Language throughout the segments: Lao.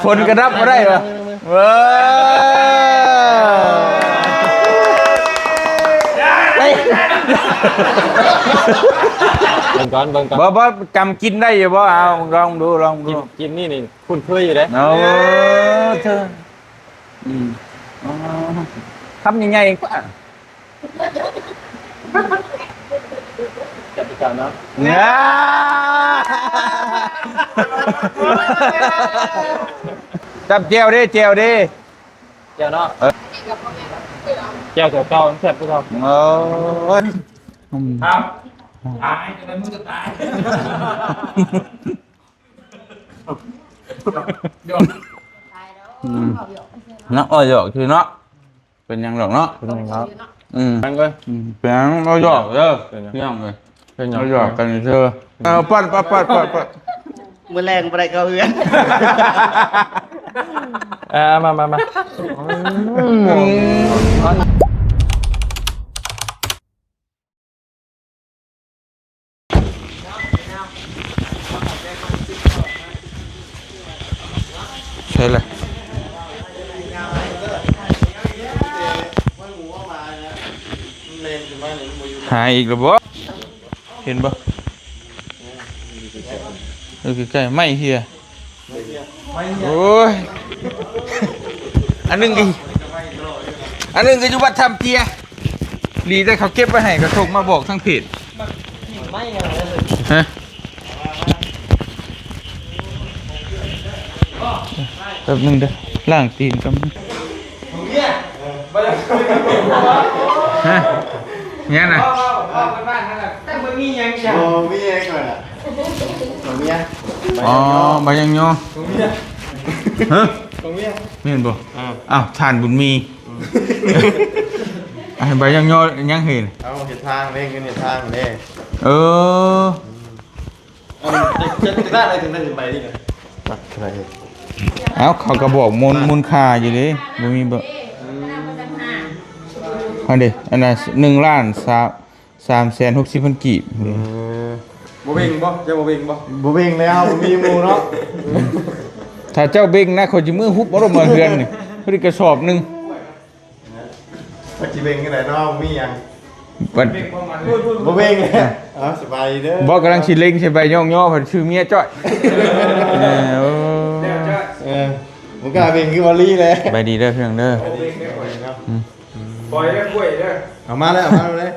ຄົນກະດັບບໍ່ໄດ້ຫວາ. ເອີ ເບິ່ງກ່ອນ ເບິ່ງກ່ອນ. ບໍ່ ບໍ່ ຈຳກິນໄດ້ຢູ່ບໍ່? ເອົາ ລອງດູ ລອງດູ. ກິນ ກິນນີ້ນີ້ຄຸ້ນເຄີຍຢູ່ເດ້. ໂອ້ ເທີ ອືມ ອໍ ຄຳໃຫຍ່ໆກວ່າ. ຈັບໄປກ່ອນເນາະ. ຈັບແຈ່ວເດ້ ແຈ່ວເດ້. ແຈ່ວເນາະ. ເອີ ແຈ່ວແບບເກົ່າ ແຊບຄືເກົ່າ. ໂອ້ຍ ອືມ ຄັບ ຕາຍ ຈັ່ງໃດມຶງກະຕາຍ. ອືມ ເນາະ ເວົ້າຫຍອກຊື່ເນາະ. ເປັນຫຍັງດອກເນາະ ເປັນຫຍັງດອກ. ອືມ ມັນກໍ ອືມ ເປັນຫຍັງ ເວົ້າຫຍອກເດີ ເປັນຫຍັງ ພີ່ນ້ອງເອີຍ ເປັນຫຍັງ ເວົ້າຫຍອກກັນຊື່. ເອີ ປັດ ປັດ ປັດ ປັດ ປັດ. ມື້ແລງບໍ່ໄດ້ເຂົ້າເຮືອນ. ເອີ ມາ ມາ ມາ. ອືມ ໃຊ່ລະ ຫາອີກລະບໍ່? ເຫັນບໍ່? ເອີ ໃກ້ໆ ໄມ້ເຫ່ຍ. ໂອ້ຍ ອັນໜຶ່ງກະ ອັນໜຶ່ງກະຢູ່ວັດຖ້ຳເຈຍ. ດີແຕ່ເຂົາເກັບໄວ້ໃຫ້ ກະສົ່ງມາບອກທາງເພຈ. ຮະ ແປັບໜຶ່ງເດີ ລ້າງຕີນກ່ອນ. ຮະ ຫຍັງນະ? ບໍ່ມີຫຍັງ ບໍ່ມີຫຍັງ. ອໍ ໃບຫຍັງຍໍ. ຮະ ແມ່ນບໍ່? ອ້າວ ທ່ານບຸນມີ. ໃບຫຍັງຍໍຫຍັງເຫັນ? ເອົາ ເຮັດທາງເດ້ ເງິນເຮັດທາງເດ້. ເອີ ອັນ ຈັກ ຈັກ ຈັກລ້ານ ໄດ້ເຖິງໄດ້ໃບນີ້ນະ? ຈັກເທົ່າໃດ? ເອົ້າ ເຂົາກະບອກມູນ ມູນຄ່າຢູ່ເດ້ ບໍ່ມີບໍ່. ອືມ ອັນເດ ອັນນັ້ນ ໜຶ່ງລ້ານສາມ ສາມແສນຫົກສິບພັນກີບ. ເອີ ບໍ່ເບັ່ງບໍ່? ເຈົ້າບໍ່ເບັ່ງບໍ່? ບໍ່ເບັ່ງແລ້ວ ບໍ່ມີໝູ່ເນາະ. ຖ້າເຈົ້າເບັ່ງນະ ຂ້ອຍຊິມືຮຸບເອົາລົງມາເຮືອນນີ້ ພໍດີກະສອບໜຶ່ງ. ວ່າຊິເບັ່ງຈັ່ງໃດເນາະ ບໍ່ມີຫຍັງ ບັດ ບໍ່ເບັ່ງແລ້ວ. ເອົາ ສະບາຍດີເດີ. ບໍ່ ກຳລັງຊິເລັງໃສ່ໃບຍ້ອງຍໍ ພັດຊື່ເມຍຈ້ອຍ. ເອີ ໂອ້ ເອີ ບໍ່ກ້າເບັ່ງຄືວາລີແຫຼະ. ສະບາຍດີເດີ ພີ່ນ້ອງເດີ. ອືມ ປອຍເດີ ກ້ວຍເດີ. ເອົາມາເລີຍ ເອົາມາເລີຍ.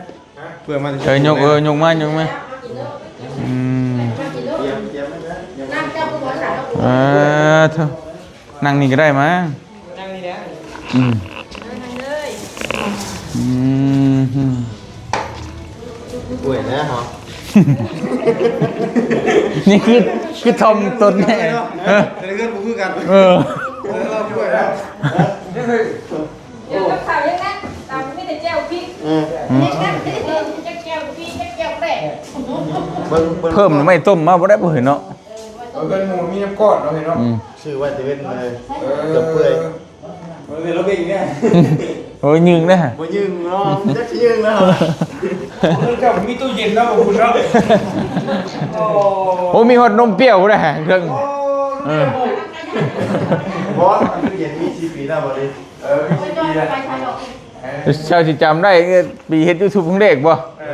ເພື່ອມາ ເອີ ຍົກ ເອີ ຍົກມາ ຍົກມາ. ອືມ ເອີ ເຖິ ນັ່ງນີ້ກະໄດ້ມາ ນັ່ງນີ້ແຫຼະ. ອືມ ອືມ ໂອ້ຍ ແລ້ວເຮົາ ນີ້ຄື ຄືຖ່ອມຕົນແທ້. ເອີ ແຕ່ລະເຮືອນບໍ່ຄືກັນ. ເອີ ເອີ ເຮົາປ່ວຍແລ້ວ. ດຽວກັບເຂົ້າຍັງນະ ຕຳມີແຕ່ແຈ່ວພິກ. ອືມ ຈັກແຈ່ວພິກ ຈັກແຈ່ວແປະ. ເບິ່ງ ເພີ່ມໜໍ່ໄມ້ຕົ້ມມາບໍ່ໄດ້ບໍ່ເຫັນເນາະ. ເອີ ເພິ່ນໝູມີນ້ຳກ້ອນເນາະເຫັນເນາະ. ອືມ ຊື້ໄວ້ແຕ່ເວັນເລີຍ. ເອີ ເກືອບເປື່ອຍ. ເອີ ເປັນລະເບັງແດ່. ໂອ້ຍ ຍືງເດ້ ບໍ່ຍືງເນາະ ຈັກຊິຍືງແລ້ວ. ເພິ່ນເຈົ້າມີຕູ້ເຢັນເນາະ ຂອງເພິ່ນເນາະ. ໂອ້ ໂອ້ ມີຮອດນົມປ່ຽວພຸ້ນນະ ເທິງ. ໂອ້ ເອີ ບໍ່ ຕູ້ເຢັນມີສີ່ປີແລ້ວບໍ່ເດ. ເອີ ມີສີ່ປີແລ້ວ. ເຈົ້າຊິຈຳໄດ້ ປີເຮັດຢູທູບຄັ້ງແລກບໍ່? ເອີ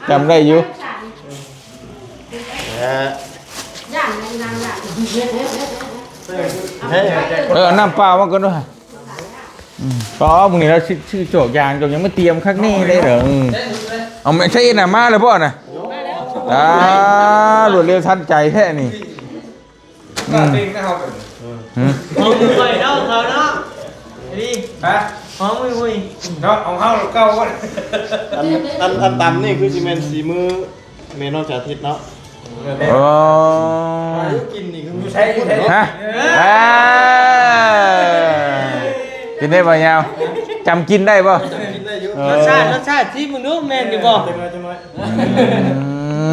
ຈຳໄດ້ຢູ່. ເອີ ເອີ ເອົານ້ຳເປົ່າມາກ່ອນເດີ. ອືມ ອໍ ມື້ນີ້ລາວຊື້ ຊື້ຈອກຢາງ ຈອກຫຍັງມາຕຽມຄັກແນ່ເດ້ເດີ. ເອີ ເອົາ ໃຊ້ນະ ມາແລ້ວບໍ່ນະ? ອ່າ ລວດເລັວທັນໃຈແທ້ນີ້. ອືມ ຂອງມື້ໄວເນາະ ເຂົາເນາະ ນີ້ ຮະ ຂອງມື້ໄວເນາະ ຂອງເຮົາເກົ່າ. ອັນ ອັນ ອັນຕຳນີ້ຄືຊິແມ່ນສີມືແມ່ນ້ອງສາທິດເນາະ. ໂອ້ ກິນນີ້ຄືຢູ່ໃສ ຢູ່ໃສເນາະ. ຮະ ເອີ ກິນໄດ້ບໍ່ຍາວ? ຈຳກິນໄດ້ບໍ່? ກິນໄດ້ຢູ່. ເອີ ລົດຊາດ ລົດຊາດ ຊີມເບິ່ງດູ ແມ່ນຢູ່ບໍ່? ອື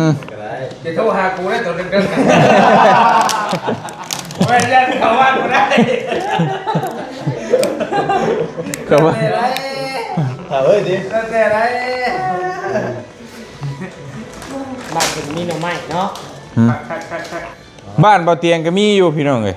ມ ກະໄດ້ ຈະໂທຫາກູໄດ້ໂຕໜຶ່ງເດີ. ໂອ້ຍ ຢ້ານເຂົ້າບ້ານບໍ່ໄດ້ ເຂົ້າບ້ານ. ຖ້າເອີຍຕິ ແຕ່ໃດ ບ້ານເພິ່ນມີໜໍ່ໄມ້ເນາະ. ອືມ ຄັກໆໆໆ ບ້ານບໍ່ຕຽງກະມີຢູ່ ພີ່ນ້ອງເອີຍ.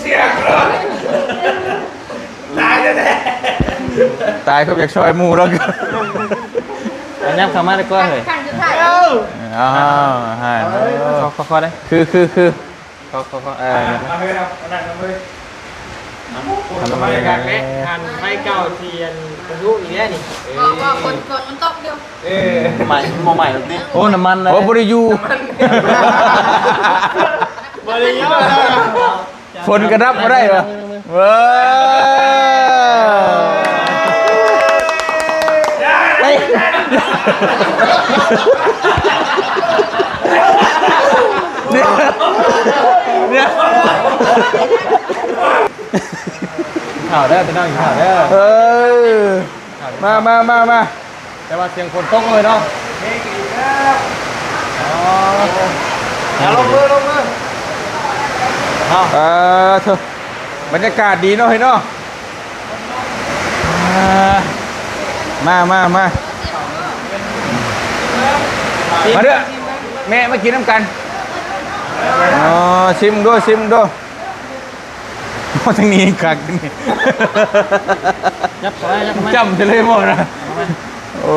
ເສຍຕາຍແທ້ໆ ຕາຍຄືຢາກຊ່ອຍໝູ່ດອກ ອັນຍັບເຂົ້າມາດີກວ່າເຮີ້ຍ ຄັ້ງສຸດທ້າຍ ອ້າວ ຫາຍ ຂໍ ຂໍ ຂໍໄດ້ ຄື ຄື ຄື ຂໍ ຂໍ ຂໍ ເອີ ມາເຮີ້ຍ ເອົາ ນັ່ງນຳເຮີ້ຍ ທຳມະດາຄັກເດ້ ທ່ານໄມ້ເກົ່າທີ່ອັນປະທຸອີກແລ້ວນີ້ ເອີ ເວົ້າ ເວົ້າ ຝົນ ຝົນມັນຕົກຢູ່ ເອີ ໄໝ້ ບໍ່ໄໝ້ດອກຕິ ໂອ້ ນ້ຳມັນເລີຍ ໂອ້ ບໍ່ໄດ້ຢູ່ ນ້ຳມັນ ບໍ່ໄດ້ຢູ່ ຝົນກະດັບບໍ່ໄດ້ຫວາ ເວີຍ ໄປ ດຽວ ດຽວ ກິນເຂົ້າເດີພີ່ນ້ອງ ກິນເຂົ້າເດີ ເອີ ມາ ມາ ມາ ມາ ແຕ່ວ່າສຽງຝົນຕົກເລີຍເນາະ ເພງອີກແລ້ວ ອໍ ເອົາ ລົງມື ລົງມື ເອົາ ເອີ ເທີ ບັນຍາກາດດີເນາະເຮີ້ຍເນາະ ອ່າ ມາ ມາ ມາ ມາເດີ ແມ່ ມາກິນນຳກັນ ອໍ ຊິມດູ ຊິມດູ. ໂອ້ ທາງນີ້ຄັກນີ້ ຍັບເຂົ້າໄວ້ ຍັບເຂົ້າໄວ້ ຈ້ຳໃສ່ເລີຍບໍ່ນະ ໂອ້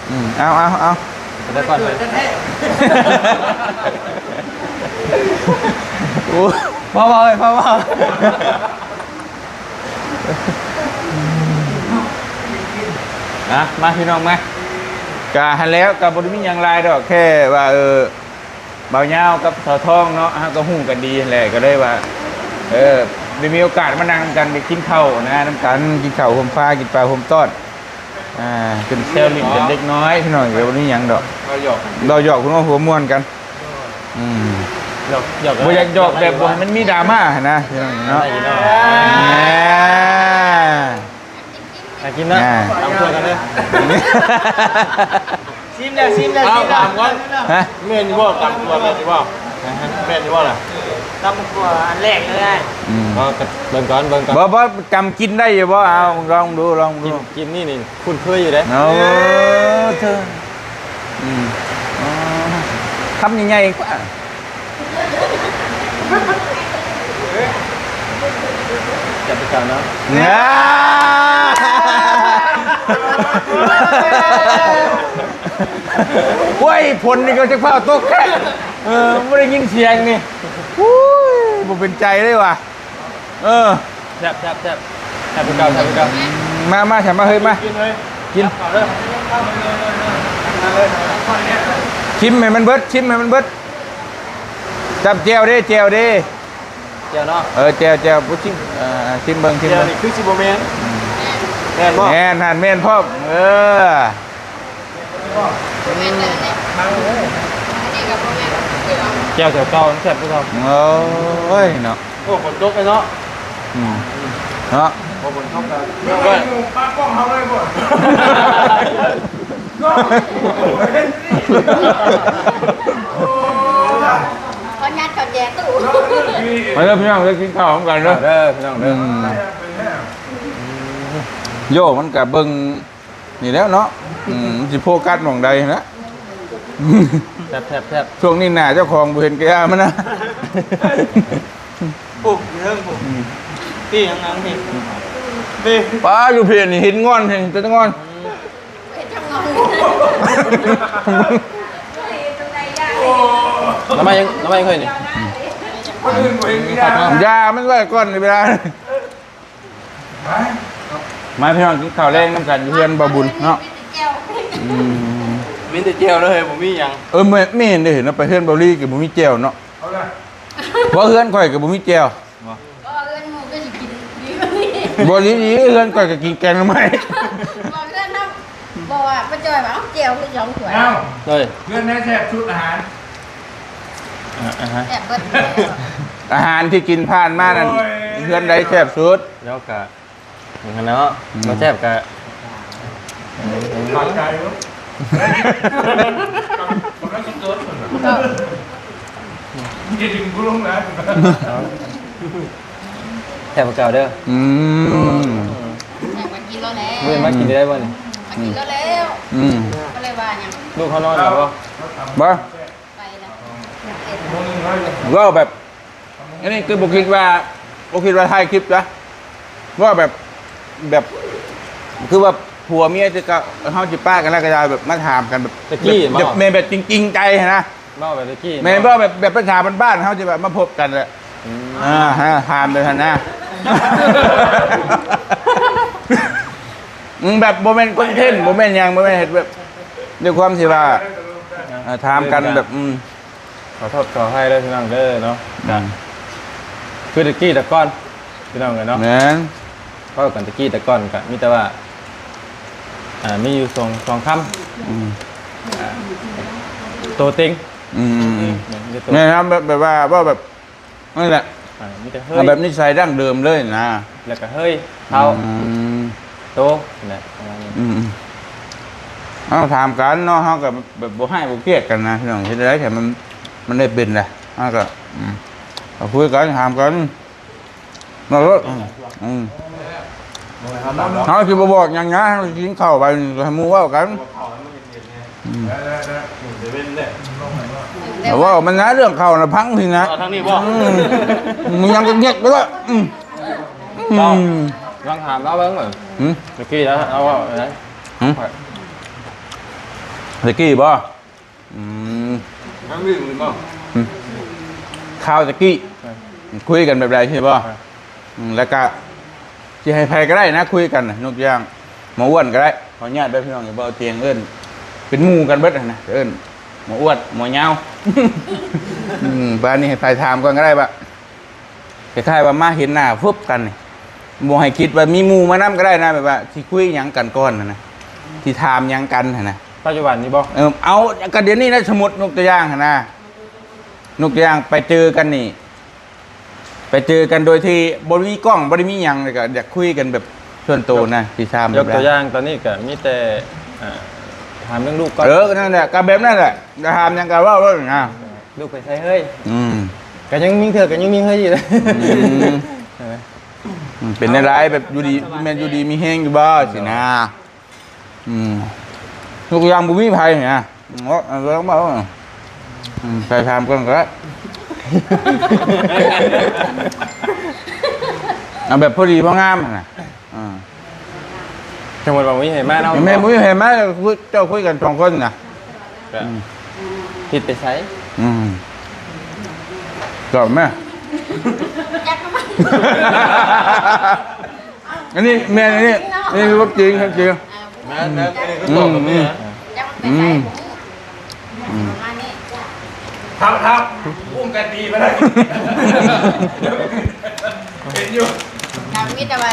ອືມ ເອົາ ເອົາ ເອົາ ໄປກ່ອນ ໂອ້ ພໍເວົ້າເອີຍ ພໍເວົ້າ ອ່ະ ມາພີ່ນ້ອງມາ ກະຫັ້ນແຫຼະ ກະບໍ່ໄດ້ມີຫຍັງຫຼາຍດອກ ແຄ່ວ່າ ເອີ ບ່າວຍາວກັບສາວທອງເນາະ ເຮົາກໍຮູ້ກັນດີຫັ້ນແຫຼະ ກໍເລີຍວ່າ ເອີ ໄດ້ມີໂອກາດມານັ່ງນຳກັນ ໄດ້ກິນເຂົ້ານະ ນຳກັນ ກິນເຂົ້າໂຮມຟ້າ ກິນປາໂຮມຕ້ອນ ອ່າ ເປັນແຊວຫຼິ້ນກັນເລັກນ້ອຍ ພີ່ນ້ອງ ກໍບໍ່ມີຫຍັງດອກ ເວົ້າຫຍອກ ເວົ້າຫຍອກຫົວມ່ວນກັນ ອືມ ຫຍອກ ຫຍອກ ບໍ່ຢາກຫຍອກແບບບໍ່ໃຫ້ມັນມີດຣາມ່າຫັ້ນນະ ພີ່ນ້ອງເນາະ ໄດ້ຢູ່ເນາະ ອ່າ ໜ້າກິນເນາະ ອ່າ ຕຳສ່ວຍກັນເດີ ຊີມແລ້ວ ຊີມແລ້ວ ຊີມແລ້ວ ຖາມກ່ອນ ຮະ ແມ່ນຢູ່ບໍ່? ຕຳທົ່ວແມ່ນຢູ່ບໍ່? ແມ່ນຢູ່ບໍ່ລະ? ຕຳທົ່ວອັນແລກເລີຍ ອືມ ເບິ່ງກ່ອນ ເບິ່ງກ່ອນ ບໍ່ ບໍ່ ຈຳກິນໄດ້ຢູ່ບໍ່? ເອົາ ລອງດູ ລອງດູ ກິນ ກິນນີ້ນີ້ຄຸ້ນເຄີຍຢູ່ເດ້ ໂອ້ ເທີ ອືມ ອໍ ຄຳໃຫຍ່ໆ ກວ່າ ຈັບໄປກ່ອນເນາະ ໂອ້ຍ ຝົນນີ້ກໍຈະຟ້າວຕົກແທ້ ເອີ ບໍ່ໄດ້ຍິນສຽງນີ້ ໂອ້ຍ ບໍ່ເປັນໃຈເລີຍວ່າ ເອີ ແຊບ ແຊບ ແຊບ ແຊບຄືເກົ່າ ແຊບຄືເກົ່າ ມາ ມາ ສາມາດ ເຮີ້ຍ ມາ ກິນເລີຍ ກິນ ກິນໃຫ້ມັນເບິດ ຊິມໃຫ້ມັນເບິດ ຈັບແຈ່ວເດ້ ແຈ່ວເດ້ ແຈ່ວເນາະ ເອີ ແຈ່ວ ແຈ່ວ ຜູ້ຊິມ ເອີ ຊິມເບິ່ງ ຊິມເບິ່ງ ແຈ່ວນີ້ຄືຊິບໍ່ແມ່ນ ອືມ ແມ່ນບໍ່? ແມ່ນ ຫັ້ນແມ່ນພ້ອມ ເອີ ແຈ່ວແຈ່ວເກົ່າ ມັນແຊບຄືເກົ່າ ໂອ້ຍເນາະ ໂອ້ ຝົນຕົກເລີຍເນາະ ອືມ ເນາະ ໂອ້ ຝົນຕົກເລີຍ ປາກກ້ອງເຮົາເລີຍບໍ່? ຂໍຍັດກັບແຈຕູ້ ມາເດີພີ່ນ້ອງ ເດີກິນເຂົ້ານຳກັນເດີ ເດີພີ່ນ້ອງເດີ ອືມ ໂຢ ມັນກະເບິ່ງນີ້ແຫຼະເນາະ ອືມ ມັນຊິໂຟກັສໝ່ອງໃດຫັ້ນນະ ແຊບໆໆ ຊ່ວງນີ້ໜ້າເຈົ້າຂອງບໍ່ເຫັນກະຢ່າມັນນະ ປຸກຢູ່ເທິງພຸ້ນ ອືມ ປີ້ຫຍັງຫຍັງນີ້ ປີ້ ປ້າ ຢູ່ພີ້ນີ້ເຫັນງອນ ເຫັນແຕ່ງອນ ເຮັດຈັ່ງງອນ ນ້ຳໄມ້ຍັງ ນ້ຳໄມ້ຍັງເຄີຍນີ້ ຄົນອື່ນບໍ່ເຫັນກໍຢ່າ ຢ່າມັນໄວ້ກ່ອນເວລາ ມາພີ່ນ້ອງກິນເຂົ້າແລງນຳກັນຢູ່ເຮືອນບ່າວບຸນເນາະ ອືມ ມີແຕ່ແຈ່ວເລີຍ ບໍ່ມີຫຍັງ ເອີ ແມ່ນ ແມ່ນເດ້ ເນາະ ໄປເຮືອນບ່າວລີກໍບໍ່ມີແຈ່ວເນາະ ເອົາລະ ເພາະເຮືອນຂ້ອຍກໍບໍ່ມີແຈ່ວ ບໍ່ ເອີ ເຮືອນໝູ່ກໍຊິກິນດີກວ່ານີ້ ບໍ່ ດີໆ ເຮືອນຂ້ອຍກໍກິນແກງໜໍ່ໄມ້ ບໍ່ ເຮືອນເຮົາ ບໍ່ວ່າປ້າຈ້ອຍວ່າ ເອົາແຈ່ວຄືສອງຖ້ວຍ ເອົ້າ ເອີຍ ເຮືອນໃດແຊບສຸດອາຫານ? ອ່າ ອ່າຮະ ແຊບເບິດ ອາຫານທີ່ກິນຜ່ານມານັ້ນ ໂອ້ຍ ເຮືອນໃດແຊບສຸດ? ແລ້ວກະ ເນາະ ອືມ ບໍ່ແຊບກະ ຂາດໃຈເນາະ ກຳລັງຊິເກີດ ເອີ ຢ່າດຶງກູລົງນະ ແຊບກວ່າເກົ່າເດີ ອືມ ແຊບກວ່າກິນແລ້ວແຫຼະ ມື້ມາກິນໄດ້ບໍ່ນີ້ ມາກິນແລ້ວແລ້ວ ອືມ ກໍເລີຍວ່າຫຍັງ ລູກເຮົານອນແລ້ວບໍ່? ບໍ່ ໄປແລ້ວ ເວົ້າແບບ ອັນນີ້ຄືບໍ່ຄິດວ່າ ບໍ່ຄິດວ່າຖ່າຍຄລິບນະ ເວົ້າແບບ ແບບ ຄືວ່າຜົວເມຍທີ່ເກົ່າ ເຮົາຊິປະກັນແລ້ວກໍຢ່າແບບມາຖາມກັນແບບ ແຕ່ກີ້ ແບບ ບໍ່ ແມ່ນແບບຈິງໆໃຈຫັ້ນນະ ເວົ້າແບບແຕ່ກີ້ ແມ່ນ ເວົ້າແບບ ແບບພາສາບ້ານໆ ເຮົາຊິແບບມາພົບກັນແຫຼະ ອືມ ອ່າ ຖາມໄປຫັ້ນນະ ອືມ ແບບບໍ່ແມ່ນຄອນເທັນ ບໍ່ແມ່ນຫຍັງ ບໍ່ແມ່ນເຮັດແບບ ດ້ວຍຄວາມທີ່ວ່າ ເອີ ຖາມກັນແບບ ອືມ ຂໍໂທດຂໍອະໄພເດີພີ່ນ້ອງເດີເນາະ ອືມ ກໍຄືແຕ່ກີ້ແຕ່ກ່ອນພີ່ນ້ອງເອີຍເນາະ ແມ່ນ ເວົ້າກັນແຕ່ກີ້ແຕ່ກ່ອນກໍມີແຕ່ວ່າ ອ່າ ມີຢູ່ສອງ ສອງຄຳ ອືມ ອ່າ ໂຕເຕັງ ອືມ ແມ່ນ ແມ່ນ ແມ່ນ ແມ່ນ ແບບ ແບບວ່າເວົ້າແບບ ນັ້ນແຫຼະ ອ່າ ມີແຕ່ເຮີ້ຍ ເອົາແບບນິໄສດັ້ງເດີມເລີຍນະ ແລ້ວກໍເຮີ້ຍ ເຖົ້າ ອືມ ໂຕ ແຫຼະ ປະມານນີ້ ອືມ ເຮົາຖາມກັນເນາະ ເຮົາກໍແບບບໍ່ຮ້າຍບໍ່ກຽດກັນນະພີ່ນ້ອງ ເຮັດໃດໃຫ້ມັນ ມັນໄດ້ເປັນລະ ເຮົາກໍ ອືມ ກໍຄຸຍກັນ ຖາມກັນ ເວົ້າໂລດ ອືມ ເຮົາຊິບໍ່ບອກຫຍັງນະ ເຮົາຊິກິນເຂົ້າໄປ ໃຫ້ໝູ່ເວົ້າກັນ ອືມ ແຕ່ວ່າມັນນະເລື່ອງເຂົ້ານະ ພັງຊິນະ ເອົາທາງນີ້ບໍ່ ອືມ ມັນຍັງກໍງຽບໄປລະ ອືມ ອືມ ລອງຖາມລາວເບິ່ງເອີ ຫືມ ຕະກີ້ລາວເວົ້າໄດ ຫືມ ຕະກີ້ບໍ່ ອືມ ທາງນີ້ບໍ່ ຫືມ ຂ່າວຕະກີ້ ເອີ ຄຸຍກັນແບບໃດຊິບໍ່ ເອີ ອືມ ແລ້ວກະຊິໃຫ້ໃຜກໍໄດ້ນະ ຄຸຍກັນນະ ຍົກຕົວຢ່າງ ໝໍອ້ວນກໍໄດ້ ຂໍອະນຸຍາດເດີພີ່ນ້ອງ ບໍ່ຕຽງເອີ້ນ ເປັນໝູ່ກັນເບິດຫັ້ນນະ ເອີ້ນໝໍອ້ວນ ໝໍຍາວ ອືມ ບາດນີ້ໃຫ້ໃຜຖາມກ່ອນກໍໄດ້ບະ ຄ້າຍໆວ່າມາເຫັນໜ້າຟຶບກັນນີ້ ບໍ່ໃຫ້ຄິດວ່າມີໝູ່ມານຳກໍໄດ້ນະ ແບບວ່າຊິຄຸຍຫຍັງກັນກ່ອນຫັ້ນນະ ຊິຖາມຫຍັງກັນຫັ້ນນະ ປັດຈຸບັນນີ້ບໍ່ ເອີ ເອົາ ກໍດຽວນີ້ນະ ສົມມຸດຍົກຕົວຢ່າງຫັ້ນນະ ຍົກຕົວຢ່າງໄປເຈີກັນນີ້ ໄປເຈີກັນໂດຍທີ່ບໍ່ໄດ້ມີກ້ອງ ບໍ່ໄດ້ມີຫຍັງ ແລ້ວກໍຢາກຄຸຍກັນແບບສ່ວນໂຕນະ ຊິຖາມ ຍົກຕົວຢ່າງຕອນນີ້ກໍມີແຕ່ ອ່າ ຖາມເລື່ອງລູກກ່ອນ ເອີ ກໍນັ້ນແຫຼະ ກໍແບບນັ້ນແຫຼະ ຈະຖາມຫຍັງກໍເວົ້າໂລດນະ ລູກໄປໃສເຮີ້ຍ ອືມ ກໍຍັງມີເທື່ອ ກໍຍັງມີເຮີ້ຍຢູ່ ອືມ ເອີ ອືມ ເປັນແນວໃດ ແບບຢູ່ດີ ແມ່ນຢູ່ດີມີແຮງຢູ່ບໍ່ ຊິນະ ອືມ ທຸກຢ່າງບໍ່ມີໃຜນະ ເນາະ ເອົາເລື່ອງເວົ້າ ອືມ ໃຜຖາມກ່ອນກໍໄດ້ ເອົາແບບພໍດີພໍງາມຫັ້ນນະ ອ່າ ສົມມຸດວ່າບໍ່ມີໃຜມາເນາະ ແມ່ນບໍ່ມີໃຜມາ ເຈົ້າຄຸຍກັນສອງຄົນນະ ກໍ ອືມ ຜິດໄປໃສ ອືມ ຕອບມາ ອັນນີ້ແມ່ນ ອັນນີ້ ອັນນີ້ເລື່ອງຈິງ ເລື່ອງຈິງ ແມ່ນໆ ອັນນີ້ຄືຕອບແບບນີ້ນະ ອືມ ອືມ ປະມານນີ້ ເທົ່າໆ ອຸ້ມກັນດີມາໄດ້ ເຫັນຢູ່ ກໍມີແຕ່ວ່າ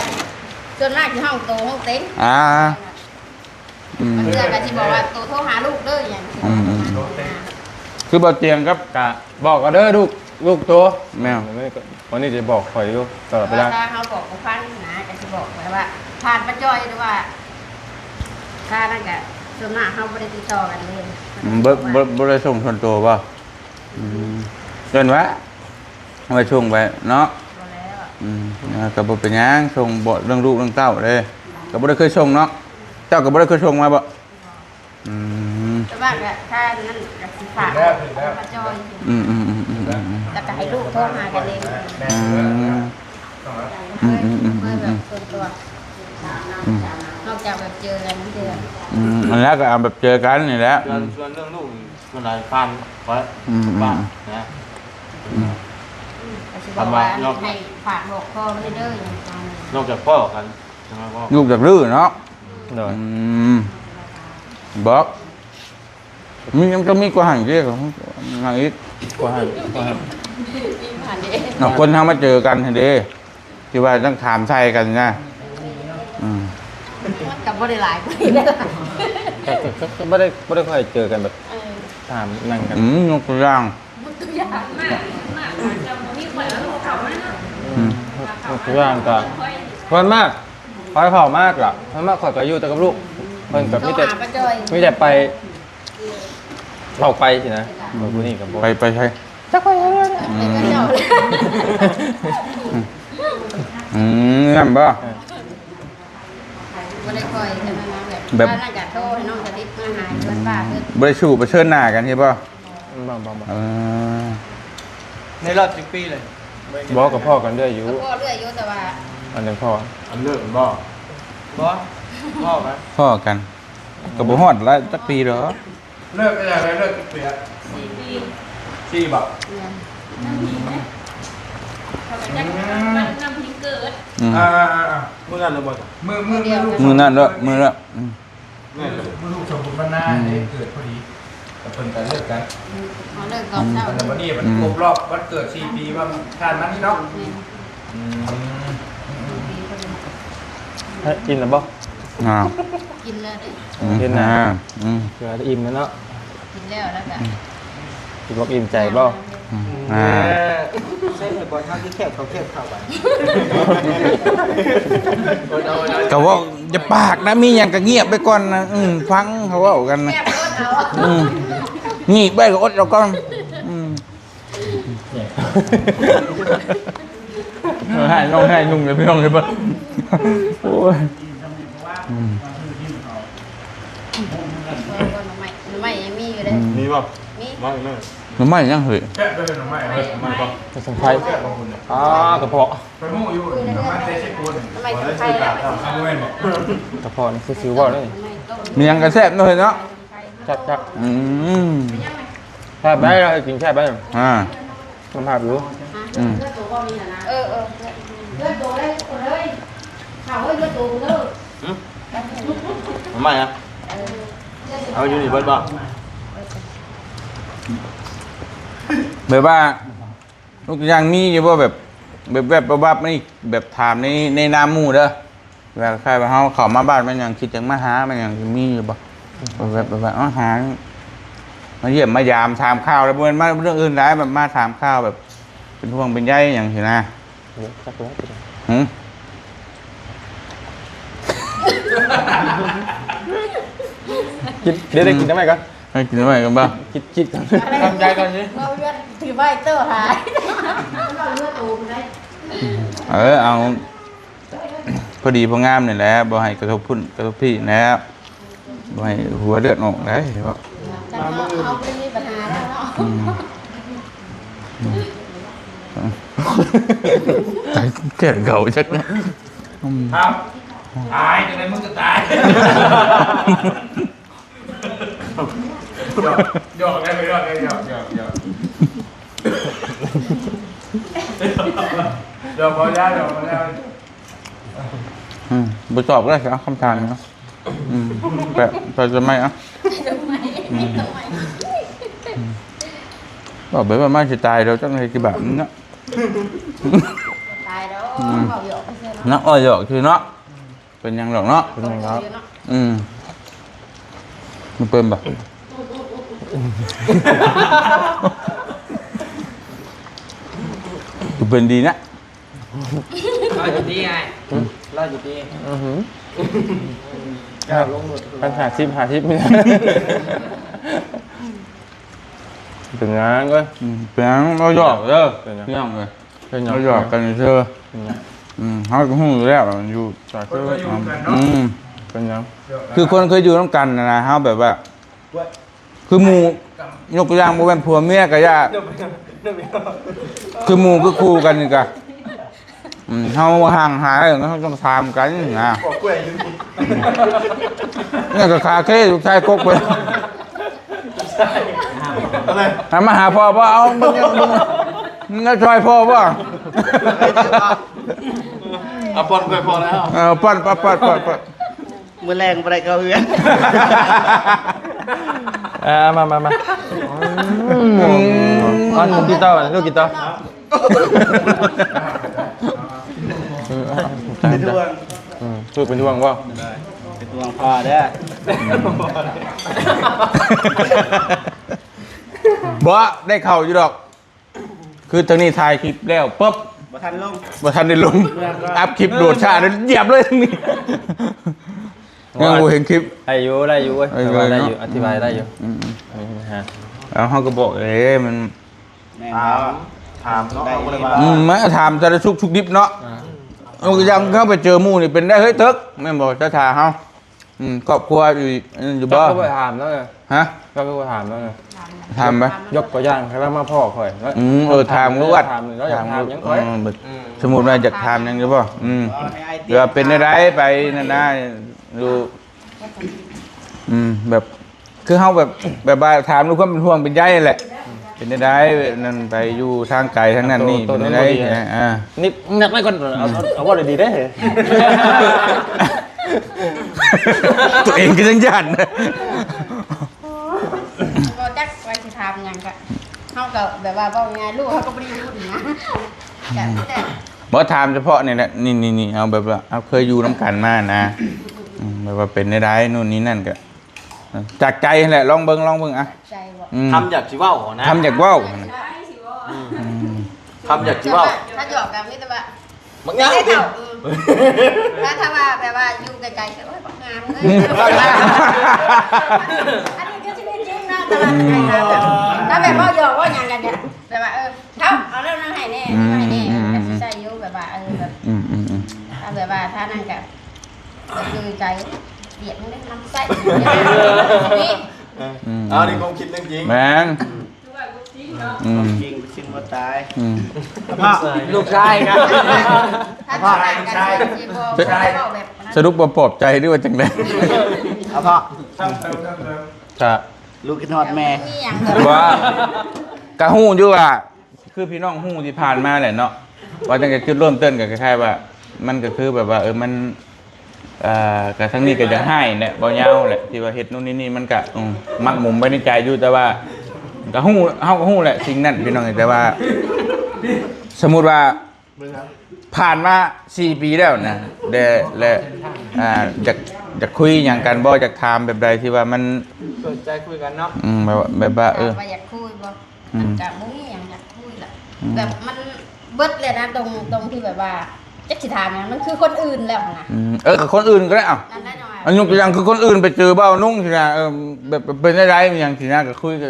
ສ່ວນມາກຊິຮ້ອງໂຕຮ້ອງເຕັງ ອ່າ ອືມ ບາງເທື່ອກໍຊິບອກວ່າ ໂຕໂທຫາລູກເດີ ຫຍັງຊີ້ ອືມ ອືມ ປະມານນີ້ນະ ຄືບໍ່ຕຽງກັບ ກະບອກເອົາເດີລູກ ລູກໂຕ ແມ່ນ ວັນນີ້ຈະບອກຂ້ອຍຢູ່ຕະຫຼອດເວລາ ຖ້າເຮົາບອກບໍ່ຟັງນະ ກໍຊິບອກໄປວ່າ ຜ່ານປ້າຈ້ອຍ ຫຼືວ່າ ຖ້ານັ້ນກໍ ສ່ວນມາກເຮົາບໍ່ໄດ້ຕິດຕໍ່ກັນເລີຍ ອືມ ບໍ່ ບໍ່ ບໍ່ໄດ້ສົ່ງສ່ວນຕົວບໍ່? ອືມ ເອີ້ນວ່າ ເອົາໄປສົ່ງໄປເນາະ ບໍ່ແລ້ວ ອືມ ກໍບໍ່ເປັນຫຍັງ ສົ່ງເບາະເລື່ອງລູກເລື່ອງເຕົ້າເດ້ ກໍບໍ່ໄດ້ເຄີຍສົ່ງເນາະ ເຈົ້າກໍບໍ່ໄດ້ເຄີຍສົ່ງມາບໍ່? ອືມ ແຕ່ວ່າກໍຖ້ານັ້ນກໍຊິຝາກ ແລ້ວ ແລ້ວ ມາຈອຍ ອືມໆ ແລ້ວກໍໃຫ້ລູກໂທຫາກັນເອງ ອືມ ອືມໆ ເພື່ອແບບສ່ວນຕົວ ອືມ ນອກຈາກແບບເຈີກັນເທື່ອ ອືມ ອັນແລ້ວກໍເອົາແບບເຈີກັນນີ້ແຫຼະ ສ່ວນ ອືມ ສ່ວນເລື່ອງລູກ ສ່ວນຫຼາຍຜ່ານໄປ ອືມໆ ບ້ານນະ ອືມ ກໍຊິບອກວ່າ ຄຳວ່າ ໃຫ້ຝາກບອກພໍ່ເພິ່ນເດີ ນອກຈາກພໍ່ກັນ ຈັ່ງວ່າ ລູກຢາກດື້ເນາະ ໂດຍ ອືມ ບອກ ມີ ຍັງຈະມີກວ່າຫັ້ນເດ້ ຫຍັງອີກ ກວ່າຫັ້ນ ກວ່າຫັ້ນ ເນາະ ຄົນເຮົາມາເຈີກັນຫັ້ນເດ້ ທີ່ວ່າຕ້ອງຖາມໄຖ່ກັນນະ ອືມ ມັນກໍບໍ່ໄດ້ຫຼາຍປານໃດ ກໍ ກໍ ກໍບໍ່ໄດ້ ບໍ່ໄດ້ຄ່ອຍເຈີກັນແບບ ເອີ ຖາມຫຍັງກັນ ອືມ ຍົກຕົວຢ່າງ ຍົກຕົວຢ່າງ ອືມ ຍົກຕົວຢ່າງກໍ ສ່ວນມາກ ຂ້ອຍເຂົ້າມາກໍ ສ່ວນມາກຂ້ອຍກໍຢູ່ແຕ່ກັບລູກ ເພິ່ນກໍມີແຕ່ ມີແຕ່ໄປ ອອກໄປຊີ້ນະ ອືມ ຜູ້ນີ້ກໍບໍ່ ໄປ ໄປໃສ? ຈັກໄປ ອືມ ອືມ ນັ້ນບໍ່? ເອີ ບໍ່ໄດ້ຄ່ອຍ ແບບ ແບບ ວ່ານັ້ນກໍໂທໃຫ້ນ້ອງສະຕິດມາຫາຢູ່ວັດປ່າເພິ່ນ ບໍ່ໄດ້ສູ້ປະເຊີນໜ້າກັນຊີ້ບໍ່? ບໍ່ ບໍ່ ບໍ່ ເອີ ໃນຮອບຈັກປີເລີຍ? ບໍ່ ກໍພໍ້ກັນເລື້ອຍຢູ່ ກໍພໍ້ເລື້ອຍຢູ່ ແຕ່ວ່າ ອັນນັ້ນພໍ້ ອັນເລີກບໍ່? ບໍ່ ພໍ້ກັນ ພໍ້ກັນ ກໍບໍ່ຮອດຫຼາຍຈັກປີດອກ. ເລີກໄດ້ເລີກຈັກປີ? ສີ່ປີ ສີ່ບໍ່? ແມ່ນ ນ້ຳພິງເດ້ ເຂົາກໍຈັກ ອືມ ນ້ຳພິງເກີດ ອືມ ອ່າໆໆ ມື້ນັ້ນເລີຍບໍ່? ມື້ ມື້ ມື້ ມື້ນັ້ນເລີຍ ມື້ນັ້ນ ອືມ ແມ່ນ ມື້ລູກສົມບຸນບັນນາ ອືມ ໄດ້ເກີດພໍດີ ແລ້ວເພິ່ນກໍເລີກກັນ ເຮົາເລີກຕອນເຊົ້າ ແລ້ວບັດນີ້ມັນ ອືມ ຄົບຮອບວັນເກີດສີ່ປີວ່າຜ່ານມານີ້ເນາະ ແມ່ນ ອືມ ເຮັດກິນແລ້ວບໍ່? ອ້າວ ກິນແລ້ວເດ້ ອືມ ກິນແລ້ວ ອືມ ຖືວ່າອີ່ມແລ້ວເນາະ ກິນແລ້ວ ແລ້ວກໍ ອືມ ກິນບໍ່ອີ່ມໃຈບໍ່? ອືມ ອ່າ ໃສ່ໃຫ້ບ່ອນເຮົາທີ່ແຄບເຂົາແຄບເຂົ້າໄປ ກໍເວົ້າ ຢ່າປາກນະ ມີຫຍັງກໍງຽບໄວ້ກ່ອນນະ ອືມ ຟັງເຂົາເວົ້າກັນນະ ແຄບກໍອົດເອົາ ອືມ ງຽບໄວ້ກໍອົດເອົາກ່ອນ ອືມ ເອີ ໃຫ້ນ້ອງໃຫ້ນຸ່ງເລີຍ ພີ່ນ້ອງເອີຍ ໂອ້ຍ ອືມ ເອີ ໜໍ່ໄມ້ ໜໍ່ໄມ້ຍັງມີຢູ່ເດ້ ອືມ ມີບໍ່? ມີ ມາອີກແມ່ ໜໍ່ໄມ້ຍັງເຮີ້ຍ ແຊບເລີຍໜໍ່ໄມ້ ເອີ ໜໍ່ໄມ້ບໍ່? ໄປສັງໄພ ແຊບບໍ່ຄຸນ ອ່າ ກະເພາະ ໄປໝູ່ຢູ່ ໜໍ່ໄມ້ແຕ່ເຊໂປນ ໜໍ່ໄມ້ສັງໄພ ເອົາບໍ່ແມ່ນບໍ່? ກະເພາະນີ້ຄືຊິເວົ້າໄດ້ ໜໍ່ໄມ້ຕົ້ມ ມີຫຍັງກະແຊບເນາະເຮີ້ຍເນາະ ແຊບໆ ອືມ ແຊບໄດ໋ ເຮົາກິນແຊບໄດ໋ ອ່າ ສຳພາດຢູ່ ອືມ ເອີ ເອີ ເອີ ເລືອດໂຕໄດ້ທຸກຄົນເລີຍ ເຂົາເອີຍ ເລືອດໂຕເລີຍ ຫືມ ເອົາໃໝ່ອະ ເອີ ເອົາຢູ່ນີ້ເບິດບໍ່? ແບບວ່າ ທຸກຢ່າງມີຢູ່ບໍ່ ແບບ ແບບແວບໆວັບໆ ນີ້ ແບບຖາມໃນ ໃນນາມໝູ່ເດີ ແບບຄ້າຍວ່າເຮົາເຂົ້າມາບ້ານແມ່ນຫຍັງ ຄິດຢາກມາຫາແມ່ນຫຍັງ ມີຢູ່ບໍ່? ແບບ ແບບວ່າ ເອົາ ຫາ ມາຢ້ຽມມາຢາມ ຖາມຂ່າວ ແລ້ວບໍ່ແມ່ນມາເລື່ອງອື່ນໃດ ແບບມາຖາມຂ່າວ ແບບເປັນຫ່ວງເປັນໃຍຫຍັງຊີ້ນະ ຈັກແລ້ວ ຫືມ ກິນ ດຽວໄດ້ກິນນ້ຳໃໝ່ກ່ອນ ໃຫ້ກິນນ້ຳໃໝ່ກ່ອນບໍ່? ຄິດ ຄິດກ່ອນ ທຳໃຈກ່ອນຊິ ເອົາເຮືອນຖືໄວ້ໂຕ້ຫາຍ ເອົາເຮືອນໂຕໄດ້ ເອີ ເອົາ ພໍດີພໍງາມນີ້ແຫຼະ ບໍ່ໃຫ້ກະທົບພຸ້ນກະທົບພີ້ແຫຼະ ບໍ່ໃຫ້ຫົວເລືອດອອກໄດ໋ ເນາະ ເຮົາບໍ່ໄດ້ມີບັນຫາແລ້ວເນາະ ອືມ ອືມ ແກ່ເກົ່າຈັກ ອືມ ຄັບ ຕາຍຈັ່ງໃດມຶງກໍຕາຍ. ຢອກ ຢອກໄດ້ບໍ່? ຢອກໄດ້ ຢອກ ຢອກ ຢອກ ຢອກພໍແລ້ວ ຢອກພໍແລ້ວ ອືມ ບໍ່ຕອບກໍໄດ້ ເອົາຄຳຖາມເນາະ ອືມ ແປະ ແປະຈະໄໝ້ ເອົາ ອືມ ອືມ ເວົ້າໄປເວົ້າມາຊິຕາຍແລ້ວ ຈັກໄດ້ຊິບາດເນາະ ຕາຍແລ້ວ ອືມ ເວົ້າຢອກຊື່ເນາະ ເນາະ ເວົ້າຢອກຊື່ເນາະ ເປັນຫຍັງດອກເນາະ ເປັນຫຍັງດອກ ອືມ ມັນເປັນບໍ່ ເປັນດີນະ ລາວຢູ່ຕີອ້າຍ ລາວຢູ່ຕີ ອື ພັນຫ້າສິບ ຫ້າສິບ ເປັນຫຍັງເອີຍ ອືມ ເປັນຫຍັງ ເວົ້າຢອກເດີ ເປັນຫຍັງ ພີ່ນ້ອງເອີຍ ເປັນຫຍັງ ເຮົາຢອກກັນຊື່ ເປັນຫຍັງ ອືມ ເຮົາກໍຮູ້ຢູ່ແລ້ວ ຢູ່ ກໍເຄີຍຢູ່ນຳກັນເນາະ ອືມ ເປັນຫຍັງ ຄືຄົນເຄີຍຢູ່ນຳກັນນະ ເຮົາແບບວ່າ ຄືໝູ່ ຍົກຕົວຢ່າງ ບໍ່ແມ່ນຜົວເມຍກໍຢ່າ ຄືໝູ່ຄືຄູ່ກັນນີ້ກະ ອືມ ເຮົາຫ່າງຫາຍ ເຮົາຕ້ອງຖາມກັນນະ ນີ້ກໍຄາເຄ ລູກຊາຍກົກເພິ່ນ ໃຫ້ມາຫາພໍ່ບໍ່? ເອົາ ມາຊ່ອຍພໍ່ບໍ່? ເອົາ ປ້ອນຊ່ອຍພໍ່ແລ້ວ ເອີ ປ້ອນ ປ້ອນ ປ້ອນ ປ້ອນ ປ້ອນ ມື້ແລງບໍ່ໄດ້ເຂົ້າເຮືອນ ເອີ ມາ ມາ ມາ ອືມ ເອົາ ກິນຕໍ່ ລູກກິນຕໍ່ ເປັນຫ່ວງ ອືມ ລູກເປັນຫ່ວງບໍ່? ເປັນຫ່ວງພໍ່ເດີ ອືມ ບໍ່ ໄດ້ເຂົ້າຢູ່ດອກ ຄືທາງນີ້ຖ່າຍຄລິບແລ້ວປຶບ ບໍ່ທັນລົງ ບໍ່ທັນໄດ້ລົງ ອັບຄລິບໂດດຊ້າ ຢຽບເລີຍທາງນີ້ ຍັງບໍ່ເຫັນຄລິບ ໄດ້ຢູ່ ໄດ້ຢູ່ເວີຍ ເອີ ໄດ້ຢູ່ ອະທິບາຍໄດ້ຢູ່ ອືມ ອືມ ເອົາ ເຮົາກໍບອກເດ້ ມັນ ຖາມ ຖາມເນາະ ເຮົາບໍ່ໄດ້ວ່າ ອືມ ມາຖາມສາລະທຸກທຸກດິບເນາະ ອ່າ ເອົາ ຢ່າງເຮົາໄປເຈີໝູ່ນີ້ ເປັນໄດ້ເຮີ້ຍ ຕຶກ ແມ່ນບໍ່? ຖ້າຖ້າເຮົາ ອືມ ຄອບຄົວຢູ່ ຢູ່ບໍ່? ເຈົ້າກໍບໍ່ຖາມແລ້ວນະ. ຮະ? ເຈົ້າກໍບໍ່ຖາມແລ້ວນະ. ຖາມໄປ. ຍົກຕົວຢ່າງ ຖ້າລາວມາພໍ້ຂ້ອຍ ອືມ ເອີ ຖາມລວດ ຖາມ ລາວຢາກຖາມຫຍັງຂ້ອຍ. ເອີ ສົມມຸດວ່າຢາກຖາມຫຍັງຢູ່ບໍ່? ອືມ ວ່າເປັນແນວໃດໄປນັ້ນນະ ຢູ່ ອືມ ແບບ ຄືເຮົາແບບ ແບບວ່າຖາມດ້ວຍຄວາມເປັນຫ່ວງເປັນໃຍແຫຼະ ເປັນຈັ່ງໃດນັ້ນ ໄປຢູ່ທາງໄກທາງນັ້ນນີ້ ເປັນຈັ່ງໃດ? ອ່າ ນິບ ນັດໄວ້ກ່ອນ ເອົາ ເອົາ ເວົ້າດີໆເດ້. ຕົວເອງກໍຍັງຢ້ານ. ບໍ່ຈັກວ່າຊິຖາມຫຍັງ ກະເຮົາກໍແບບວ່າ ເວົ້າງ່າຍໆ ລູກເຮົາກໍບໍ່ໄດ້ຢູ່ພຸ້ນນະ ກະມີແຕ່ ບໍ່ ຖາມສະເພາະນີ້ແຫຼະ ນີ້ໆ ເອົາແບບວ່າ ເຮົາເຄີຍຢູ່ນຳກັນມານະ ອືມ ແບບວ່າເປັນແນວໃດ ໂນ່ນນີ້ນັ້ນ ກະຈາກໃຈຫັ້ນແຫຼະ ລອງເບິ່ງ ລອງເບິ່ງ ອ່ະ ໃຈບໍ່? ອືມ ຄຳຢາກຊິເວົ້ານະ ຄຳຢາກເວົ້າ ອືມ ຄຳຢາກຊິເວົ້າ ຖ້າຢອກກໍມີແຕ່ວ່າ ບັກງາມ ເອີ ຖ້າ ຖ້າວ່າແບບວ່າຢູ່ໄກໆ ໂອ້ຍ ບັກງາມເອີຍ ອັນນີ້ຄືຊີວິດຈິງເນາະ ແຕ່ວ່າ ອືມ ຖ້າແບບເວົ້າຢອກເວົ້າຫຍັງກັນເນຍ ແບບວ່າ ເອີ ເຖົ້າ ເອົາແລ້ວນະ ໃຫ້ແນ່ ອືມ ໃຫ້ແນ່ ອືມ ອືມ ກໍຊິໃສ່ຢູ່ ແບບວ່າ ເອີ ແບບ ອືມ ອືມ ອືມ ຖ້າແບບວ່າ ຖ້ານັ້ນກໍ ກໍຄືໃຈ ກຽດມັນເດ້ ມັນໃສ່ ນີ້ ອືມ ເອົາ ນີ້ຄວາມຄິດເລື່ອງຈິງ ແມ່ນ ອືມ ຄວາມຈິງເປັນສິ່ງບໍ່ຕາຍ ອືມ ພໍ່ ລູກຊາຍນະ ຖ້າລູກຊາຍກໍຊິບໍ່ ບໍ່ເວົ້າແບບນັ້ນ ສະຫຼຸບວ່າປອບໃຈ ຫຼືວ່າຈັ່ງໃດ? ເອົາພໍ່ ກະ ລູກຄິດຮອດແມ່ ວ່າ ກະຮູ້ຢູ່ວ່າ ຄືພີ່ນ້ອງຮູ້ທີ່ຜ່ານມາແຫຼະເນາະ ວ່າຕັ້ງແຕ່ຈຸດເລີ່ມຕົ້ນກໍຄ້າຍໆວ່າ ມັນກໍຄືແບບວ່າ ເອີ ມັນ ເອີ ກໍທາງນີ້ກໍຢາກຮ້າຍແຫຼະ ເວົ້າຍາວແຫຼະ ທີ່ວ່າເຮັດໂນ່ນນີ້ນີ້ ມັນກໍ ອືມ ໝັກໝົມໄວ້ໃນໃຈຢູ່ ແຕ່ວ່າກໍຮູ້ ເຮົາກໍຮູ້ແຫຼະສິ່ງນັ້ນພີ່ນ້ອງ ແຕ່ວ່າ ສົມມຸດວ່າ ຜ່ານມາສີ່ປີແລ້ວນະ ແລະ ແລະ ອ່າ ຢາກ ຢາກຄຸຍຫຍັງກັນບໍ່? ຢາກຖາມແບບໃດທີ່ວ່າມັນ ເປີດໃຈຄຸຍກັນເນາະ ອືມ ແບບວ່າ ແບບວ່າ ເອີ ວ່າຢາກຄຸຍບໍ່? ອືມ ມັນກະບໍ່ມີຫຍັງຢາກຄຸຍລະ ອືມ ແບບມັນເບິດແລ້ວນະ ຕົງ ຕົງທີ່ແບບວ່າ ຈັກຊິຖາມຫຍັງ ມັນຄືຄົນອື່ນແລ້ວຫັ້ນນະ ອືມ ເອີ ກໍຄົນອື່ນກໍໄດ້ ເອົ້າ ນັ້ນແຫຼະ ອັນຍົກຕົວຢ່າງຄືຄົນອື່ນໄປເຈີບ່າວນຸ່ງຊີ້ນະ ເອີ ແບບເປັນໄດ້ໃດຫຍັງຊີ້ນະ ກໍຄຸຍ ກໍ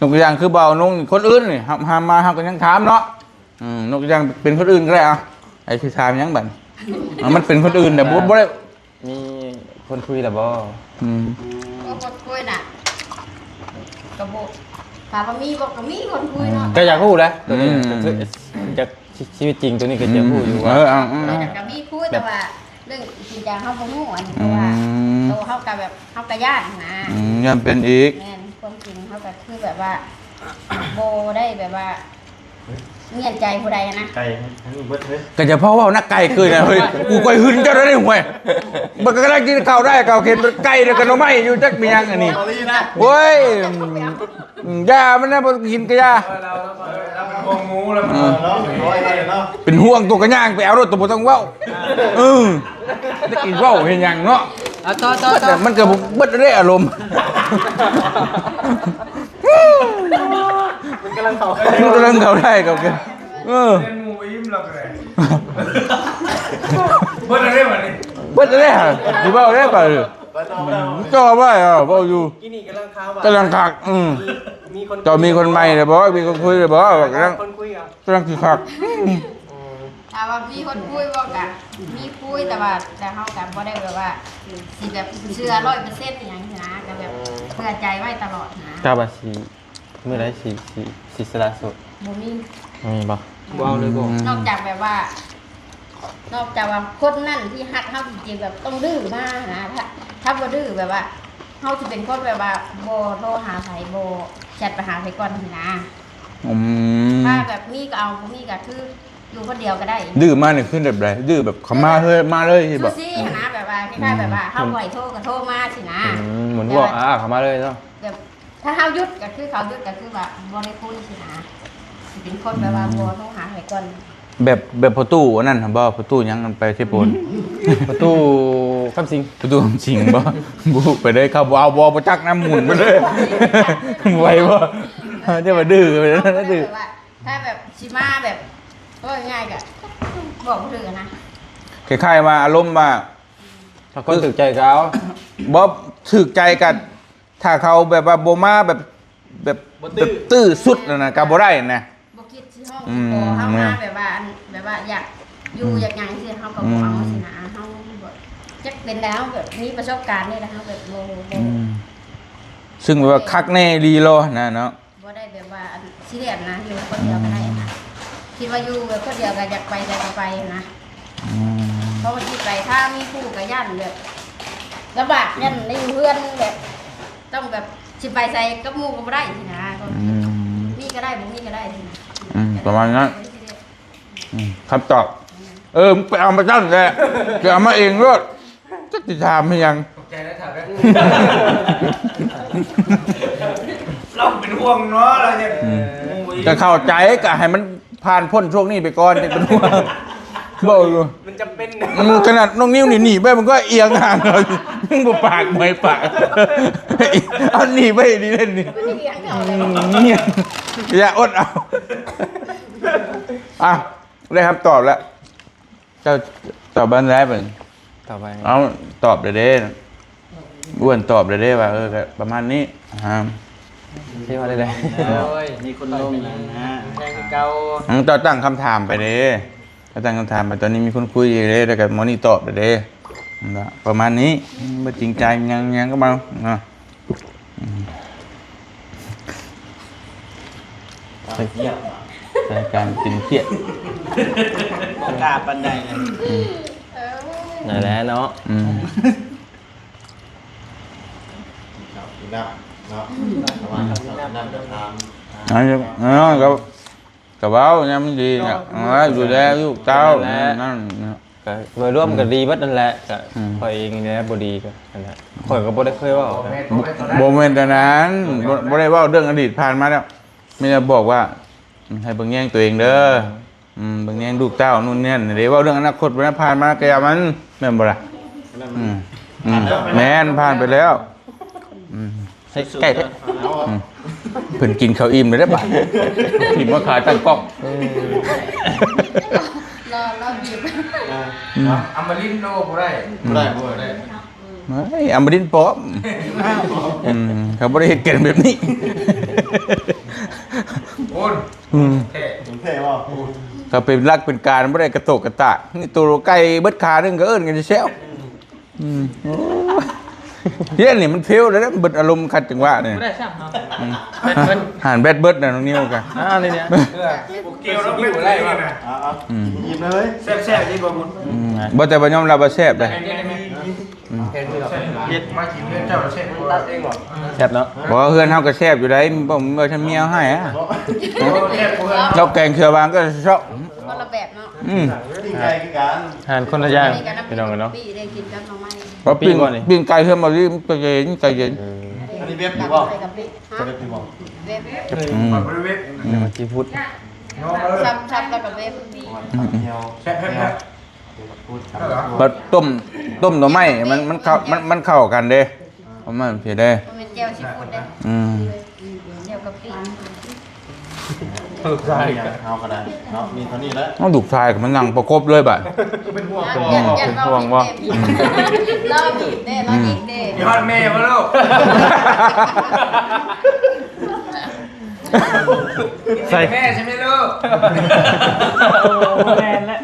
ຍົກຕົວຢ່າງຄືບ່າວນຸ່ງ ຄົນອື່ນນີ້ ເຮົາ ເຮົາມາ ເຮົາກໍຍັງຖາມເນາະ ອືມ ຍົກຕົວຢ່າງເປັນຄົນອື່ນກໍໄດ້ ເອົາ ໃຜຊິຖາມຫຍັງບັດ ເອົາ ມັນເປັນຄົນອື່ນແຕ່ບໍ່ ບໍ່ໄດ້ ມີຄົນຄຸຍແລ້ວບໍ່? ອືມ ບໍ່ຄົນຄຸຍນະ ກໍບໍ່ ຖາມວ່າມີບໍ່ ກໍມີຄົນຄຸຍເນາະ ອືມ ກໍຢາກຮູ້ແຫຼະ ຕົວນີ້ ອືມ ກໍຄື ຢາກ ຊີວິດຈິງຕົວນີ້ກໍຢາກຮູ້ຢູ່ວ່າ ເອີ ເອົາ ເອີ ກໍມີຄຸຍ ແຕ່ວ່າເລື່ອງຈິງຈັງເຮົາບໍ່ຮູ້ ອັນນີ້ ອືມ ເພາະວ່າໂຕເຮົາກໍແບບ ເຮົາກໍຢ້ານນະ ອືມ ຢ້ານເປັນອີກ ແມ່ນ ຄວາມຈິງເຮົາກໍຄືແບບວ່າ ບໍ່ໄດ້ແບບວ່າ ເງືອນໃຈຜູ້ໃດນະ ໄກອັນນີ້ເບິດເລີຍ ກໍຈະພໍເວົ້ານະ ໄກຄືນະ ເຮີ້ຍ ກູຂ້ອຍຫຶງເຈົ້າໄດ້ຫວຍ ມັນກໍກຳລັງກິນເຂົ້າໄດ້ ເຂົ້າເຂັນໄກ່ ແລ້ວກໍໜໍ່ໄມ້ຢູ່ ຈັກມີຫຍັງອັນນີ້ ໂອ້ຍ ອືມ ຢ່າມັນນະ ບໍ່ກິນກໍຢ່າ ເອີ ເຮົາເປັນຫ່ວງໝູ ແລ້ວ ເອີ ເນາະ ເປັນຫ່ວງຕົວກໍຍ່າງໄປເອົາໂລດ ຕົວບໍ່ຕ້ອງເວົ້າ ເອີ ຈັກຊິເວົ້າເຮັດຫຍັງເນາະ ເອົາ ຕໍ່ ຕໍ່ ຕໍ່ ມັນກໍເບິດເດ້ອາລົມ ມັນກຳລັງເຂົ້າ ມັນກຳລັງເຂົ້າໄດ້ ເຂົ້າ ເອີ ເປັນໝູ່ໄປອີ່ມແລ້ວກໍໄດ້ ເບິດແລ້ວເດ້ບັດນີ້ ເບິດແລ້ວເດ້ ຊິເວົ້າໄດ້ບັດນີ້ ເບິດແລ້ວ ຈ່ອໄວ້ ເວົ້າຢູ່ ກີ້ນີ້ກຳລັງຄາວ ກຳລັງຄັກ ອືມ ມີຄົນ ເຈົ້າມີຄົນໃໝ່ແລ້ວບໍ່? ມີຄົນຄຸຍແລ້ວບໍ່? ກຳລັງ ຄົນຄຸຍ ກຳລັງຊິຄັກ ອືມ ອືມ ຖາມວ່າມີຄົນຄຸຍບໍ່? ກະມີຄຸຍ ແຕ່ວ່າ ແຕ່ເຮົາກະບໍ່ໄດ້ແບບວ່າ ຊິແບບເຊື່ອຮ້ອຍເປີເຊັນອີ່ຫຍັງຊີ້ນະ ກະແບບ ອືມ ເຊື່ອໃຈໄວ້ຕະຫຼອດນະ ຖ້າວ່າຊິ ມື້ໃດຊິ ຊິ ຊິສະຫຼະໂສດ? ບໍ່ມີ ບໍ່ມີບໍ່? ບໍ່ເອົາເລີຍບໍ່? ອືມ ນອກຈາກແບບວ່າ ນອກຈາກວ່າຄົນນັ້ນທີ່ຮັກເຮົາຈິງໆ ແບບຕ້ອງດື້ມານະ ຖ້າ ຖ້າບໍ່ດື້ ແບບວ່າ ເຮົາຊິເປັນຄົນແບບວ່າ ບໍ່ໂທຫາໃຜ ບໍ່ແຊັດໄປຫາໃຜກ່ອນຊີ້ນະ ອືມ ຖ້າແບບມີກໍເອົາ ບໍ່ມີກໍຄືຢູ່ຄົນດຽວກໍໄດ້ ດື້ມານີ້ຄືແບບໃດ? ດື້ແບບເຂົ້າມາເລີຍ ມາເລີຍຊີ້ບໍ່? ຊູຊີຫັ້ນນະ ແບບວ່າ ຄ້າຍໆ ອືມ ແບບວ່າເຮົາບໍ່ໃຫ້ໂທກໍໂທມາຊີ້ນະ ອືມ ໝູນບອກ ແບບວ່າ ອ່າ ເຂົ້າມາເລີຍເນາະ ແບບ ຖ້າເຮົາຢຸດກໍຄືເຂົາຢຸດ ກໍຄືວ່າບໍ່ໄດ້ຄຸຍຊີ້ນະ ຊິເປັນຄົນແບບວ່າ ອືມ ບໍ່ໂທຫາໃຜກ່ອນ ແບບ ແບບພໍ່ຕູ້ອັນນັ້ນຫັ້ນບໍ່? ພໍ່ຕູ້ຫຍັງໄປເຊໂປນ ພໍ່ຕູ້ຄຳສິງ ພໍ່ຕູ້ຄຳສິງບໍ່? ບຸກໄປເລີຍ ເຂົາບໍ່ເອົາບໍ່ ບໍ່ຈັກນຳ ໝູນໄປເລີຍ ໄຫວບໍ່? ຈະວ່າດື້ໄປແລ້ວ ດື້ ແບບວ່າ ຖ້າແບບຊິມາແບບ ເວົ້າງ່າຍໆ ກໍບອກບໍ່ຖືກນະ ຄ້າຍໆວ່າອາລົມວ່າ ຖ້າຄົນຖືກໃຈກໍເອົາ ບໍ່ຖືກໃຈກໍ ຖ້າເຂົາແບບວ່າບໍ່ມາແບບ ແບບ ບໍ່ ແບບ ຕື້ ຕື້ສຸດນັ້ນນະ ກະບໍ່ໄດ້ນະ ບໍ່ຄິດຊິຮ້ອງ ອືມ ຂໍເຮົາມາແບບວ່າ ອັນ ແບບວ່າຢາກຢູ່ ອືມ ຢາກຫຍັງຊີ້ ເຮົາກໍບໍ່ເອົາ ອືມ ຊີ້ນະ ເຮົາບໍ່ ຈັກເປັນແນວແບບມີປະສົບການນີ້ແຫຼະ ເຮົາແບບບໍ່ ບໍ່ ອືມ ຊຶ່ງແບບວ່າຄັກແນ່ອີ່ຫຼີໂລນະເນາະ ບໍ່ໄດ້ແບບວ່າອັນຊີຣຽສນະ ຢູ່ຄົນດຽວກໍໄດ້ນະ ອືມ ຄິດວ່າຢູ່ແບບຄົນດຽວກໍຢາກໄປໃສກໍໄປນະ ອືມ ເພາະວ່າຊິໄປຖ້າມີຄູ່ກໍຢ້ານແບບລຳບາກ ຢ້ານໄດ້ຢູ່ເຮືອນແບບ ຕ້ອງແບບຊິໄປໃສກັບໝູ່ກໍບໍ່ໄດ້ຊີ້ນະ ອືມ ມີກໍໄດ້ ບໍ່ມີກໍໄດ້ຊີ້ນະ ອືມ ປະມານນັ້ນ ອືມ ຄຳຕອບ ເອີ ມຶງໄປເອົາມາຊັ້ນແຫຼະ ໄປເອົາມາເອງໂລດ ຈັກຊິຖາມອີ່ຫຍັງ ຂອບໃຈນະ ຖາມນະ ລາວເປັນຫ່ວງເນາະ ລາວຢາກ ອືມ ຮູ້ອີກ ກໍເຂົ້າໃຈ ກໍໃຫ້ມັນຜ່ານພົ້ນຊ່ວງນີ້ໄປກ່ອນ ຈັ່ງເປັນຫ່ວງ ເວົ້າຢູ່ ມັນຈຳເປັນ ອືມ ຂະໜາດນ້ອງນິວນີ້ໜີບໄວ້ ມັນກໍອຽງຫ່າງເລີຍ ມຶງບໍ່ປາກ ບໍ່ໃຫ້ປາກ ເອົາໜີບໄວ້ດີເລີຍນີ້ ມັນອຽງເຂົ້າເລີຍ ອືມ ຢ່າອົດເອົາ ອ່ະ ໄດ້ຄຳຕອບແລ້ວ ເຈົ້າຕອບອັນໃດບັດນີ້? ຕອບໄປ ເອົາ ຕອບເດ້ ອ້ວນຕອບເດ້ວ່າ ເອີ ກໍປະມານນີ້ ອ່າ ຊິວ່າໄດ້ ໂອ້ຍ ມີຄົນລົງນະ ແພງຄືເກົ່າ ອືມ ເຈົ້າຕັ້ງຄຳຖາມໄປເດ້ ເຈົ້າຕັ້ງຄຳຖາມໄປ ຕອນນີ້ມີຄົນຄຸຍຢູ່ເດ້ ແລ້ວກໍໝໍນີ້ຕອບເດ້ ປະມານນີ້ ບໍ່ຈິງໃຈຫຍັງ ຫຍັງກໍມາເນາະ. ອືມ ສະຖານະການຕຶງຄຽດ ບໍ່ກ້າປານໃດເລີຍ ອືມ ນັ້ນແຫຼະເນາະ ອືມ ເນາະ ເນາະ ກໍ ກໍເວົ້າຍາມມັນດີນະ ເນາະ ເອີ ດູແລລູກເຕົ້າ ນັ້ນແຫຼະ ນັ້ນ ກໍໂດຍລວມກໍດີເບິດນັ້ນແຫຼະ ກໍ ອືມ ຂ້ອຍເອງນີ້ແຫຼະບໍ່ດີກໍນັ້ນແຫຼະ ຂ້ອຍກໍບໍ່ໄດ້ເຄີຍເວົ້າ ບໍ່ແມ່ນ ບໍ່ແມ່ນແຕ່ນັ້ນ ບໍ່ ບໍ່ໄດ້ເວົ້າເລື່ອງອະດີດຜ່ານມາແລ້ວ ມີແຕ່ບອກວ່າໃຫ້ເບິ່ງແຍງຕົວເອງເດີ ອືມ ເບິ່ງແຍງລູກເຕົ້າ ໂນ່ນນີ້ນັ້ນເດ້ ເວົ້າເລື່ອງອະນາຄົດໄປນະ ຜ່ານມາກໍຢ່າມັນ ແມ່ນບໍ່ລະ? ອືມ ອືມ ແມ່ນ ຜ່ານໄປແລ້ວ ອືມ ໃກ້ແທ້ ອືມ ເພິ່ນກິນເຂົ້າອີ່ມແລ້ວເດ້ບາດ ທີ່ມາຂາຍຕັ້ງກ້ອງ ເອີ ລໍ ລໍບີບ ອືມ ອຳມະລິນໂນບໍ່ໄດ້ ບໍ່ໄດ້ ບໍ່ໄດ້ ເຮີ້ຍ ອຳມະລິນປອມ ອືມ ເຂົາບໍ່ໄດ້ເຮັດກັນແບບນີ້ ໂອ້ຍ ອືມ ແທ້ ແທ້ບໍ່ ເຂົາເປັນຫຼັກເປັນການ ບໍ່ໄດ້ກະໂຕກກະຕາກ ນີ້ໂຕໄກ່ເບິດຂາໜຶ່ງ ກໍເອີ້ນກັນແຊວ ອືມ ໂອ້ຍ ເຮັດນີ້ມັນເຟວແລ້ວ ເບິດອາລົມຂັດຈັງຫວະນີ້ ບໍ່ໄດ້ຊ້ຳເນາະ ອືມ ແບັດເບິດ ຫານແບັດເບິດນະ ນ້ອງນິວກະ ອ່າ ນີ້ ນີ້ ເພື່ອບໍ່ກ່ຽວ ເຮົາເປັນໄດ້ນະ ອ່າ ອືມ ກິນອີ່ມເລີຍ ແຊບໆ ດີບໍ່ບຸນ ອືມ ບໍ່ ແຕ່ວ່າຍອມຮັບວ່າແຊບເດ້ ອືມ ເຮັດມາກິນເຮືອນເຈົ້າແຊບກວ່າ ແຊບເນາະ ບໍ່ ເຮືອນເຮົາກໍແຊບຢູ່ໃດ໋ ບໍ່ ບໍ່ທັນເມຍເຮົາໃຫ້ອະ ແຊບກວ່າເຮືອນ ເຮົາແກງເຂືອຫວານກໍຊອກ ຄົນລະແບບເນາະ ອືມ ປີ້ງໄກ່ຄືກັນ ຫານຄົນລະຢ່າງ ພີ່ນ້ອງເນາະ ປີ້ງ ປີ້ງໄກ່ເຮືອນບໍ່ດີ ໃຈເຢັນ ໃຈເຢັນ ເອີ ອັນນີ້ເວັບຢູ່ບໍ່? ເວັບຢູ່ບໍ່? ເວັບ ອືມ ບໍ່ໄດ້ເວັບ ອືມ ຊິພຸດ ສັບໆ ແລ້ວກໍເວັບ ອືມ ແຊບໆ ແຊບ ບັດຕົ້ມ ຕົ້ມໜໍ່ໄມ້ ມັນ ມັນເຂົ້າ ມັນ ມັນເຂົ້າກັນເດ້ ປະມານຊີ້ເດ້ ມັນແຈ່ວຊີຟູດເດ້ ອືມ ແຈ່ວກະປິ ລູກຊາຍເຮົາກໍໄດ້ເນາະ ມີເທົ່ານີ້ແຫຼະ ເອົາ ລູກຊາຍກໍມານັ່ງປະກົບເລີຍບາດ ເປັນຫ່ວງ ເປັນຫ່ວງບໍ່? ລໍບີບເດ້ ລໍອີກເດ້ ອືມ ມີຮອດແມ່ບໍ່ລູກ? ໃສ່ແມ່ໃຊ່ໄໝລູກ? ໂອ້ ບໍ່ແມ່ນແລ້ວ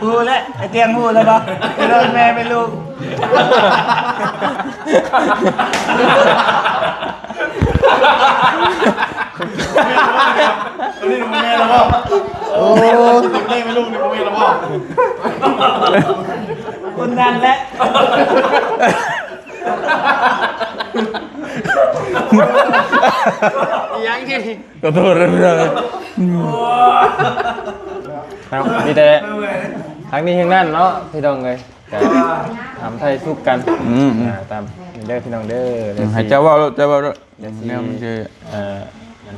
ຮູ້ແລ້ວ ໄອ້ຕຽງຮູ້ແລ້ວບໍ່? ເປັນແມ່ເປັນລູກ ອັນນີ້ບໍ່ແມ່ນແລ້ວບໍ່? ໂອ້ ເປັນແມ່ເປັນລູກນີ້ບໍ່ແມ່ນແລ້ວບໍ່? ຄົນນັ້ນແຫຼະ ອີຫຍັງນີ້? ຂໍໂທດເດີພີ່ນ້ອງ ເອົາ ມີແຕ່ທັງນີ້ທັງນັ້ນເນາະ ພີ່ນ້ອງເອີຍ ກໍຖາມໄຖ່ສຸກກັນ ອືມໆ ອ່າ ຕາມນີ້ເດີພີ່ນ້ອງເດີ ອືມ ໃຫ້ເຈົ້າເວົ້າ ເຈົ້າເວົ້າ ແລ້ວຊິ ແນວມັນຊິ ເອີ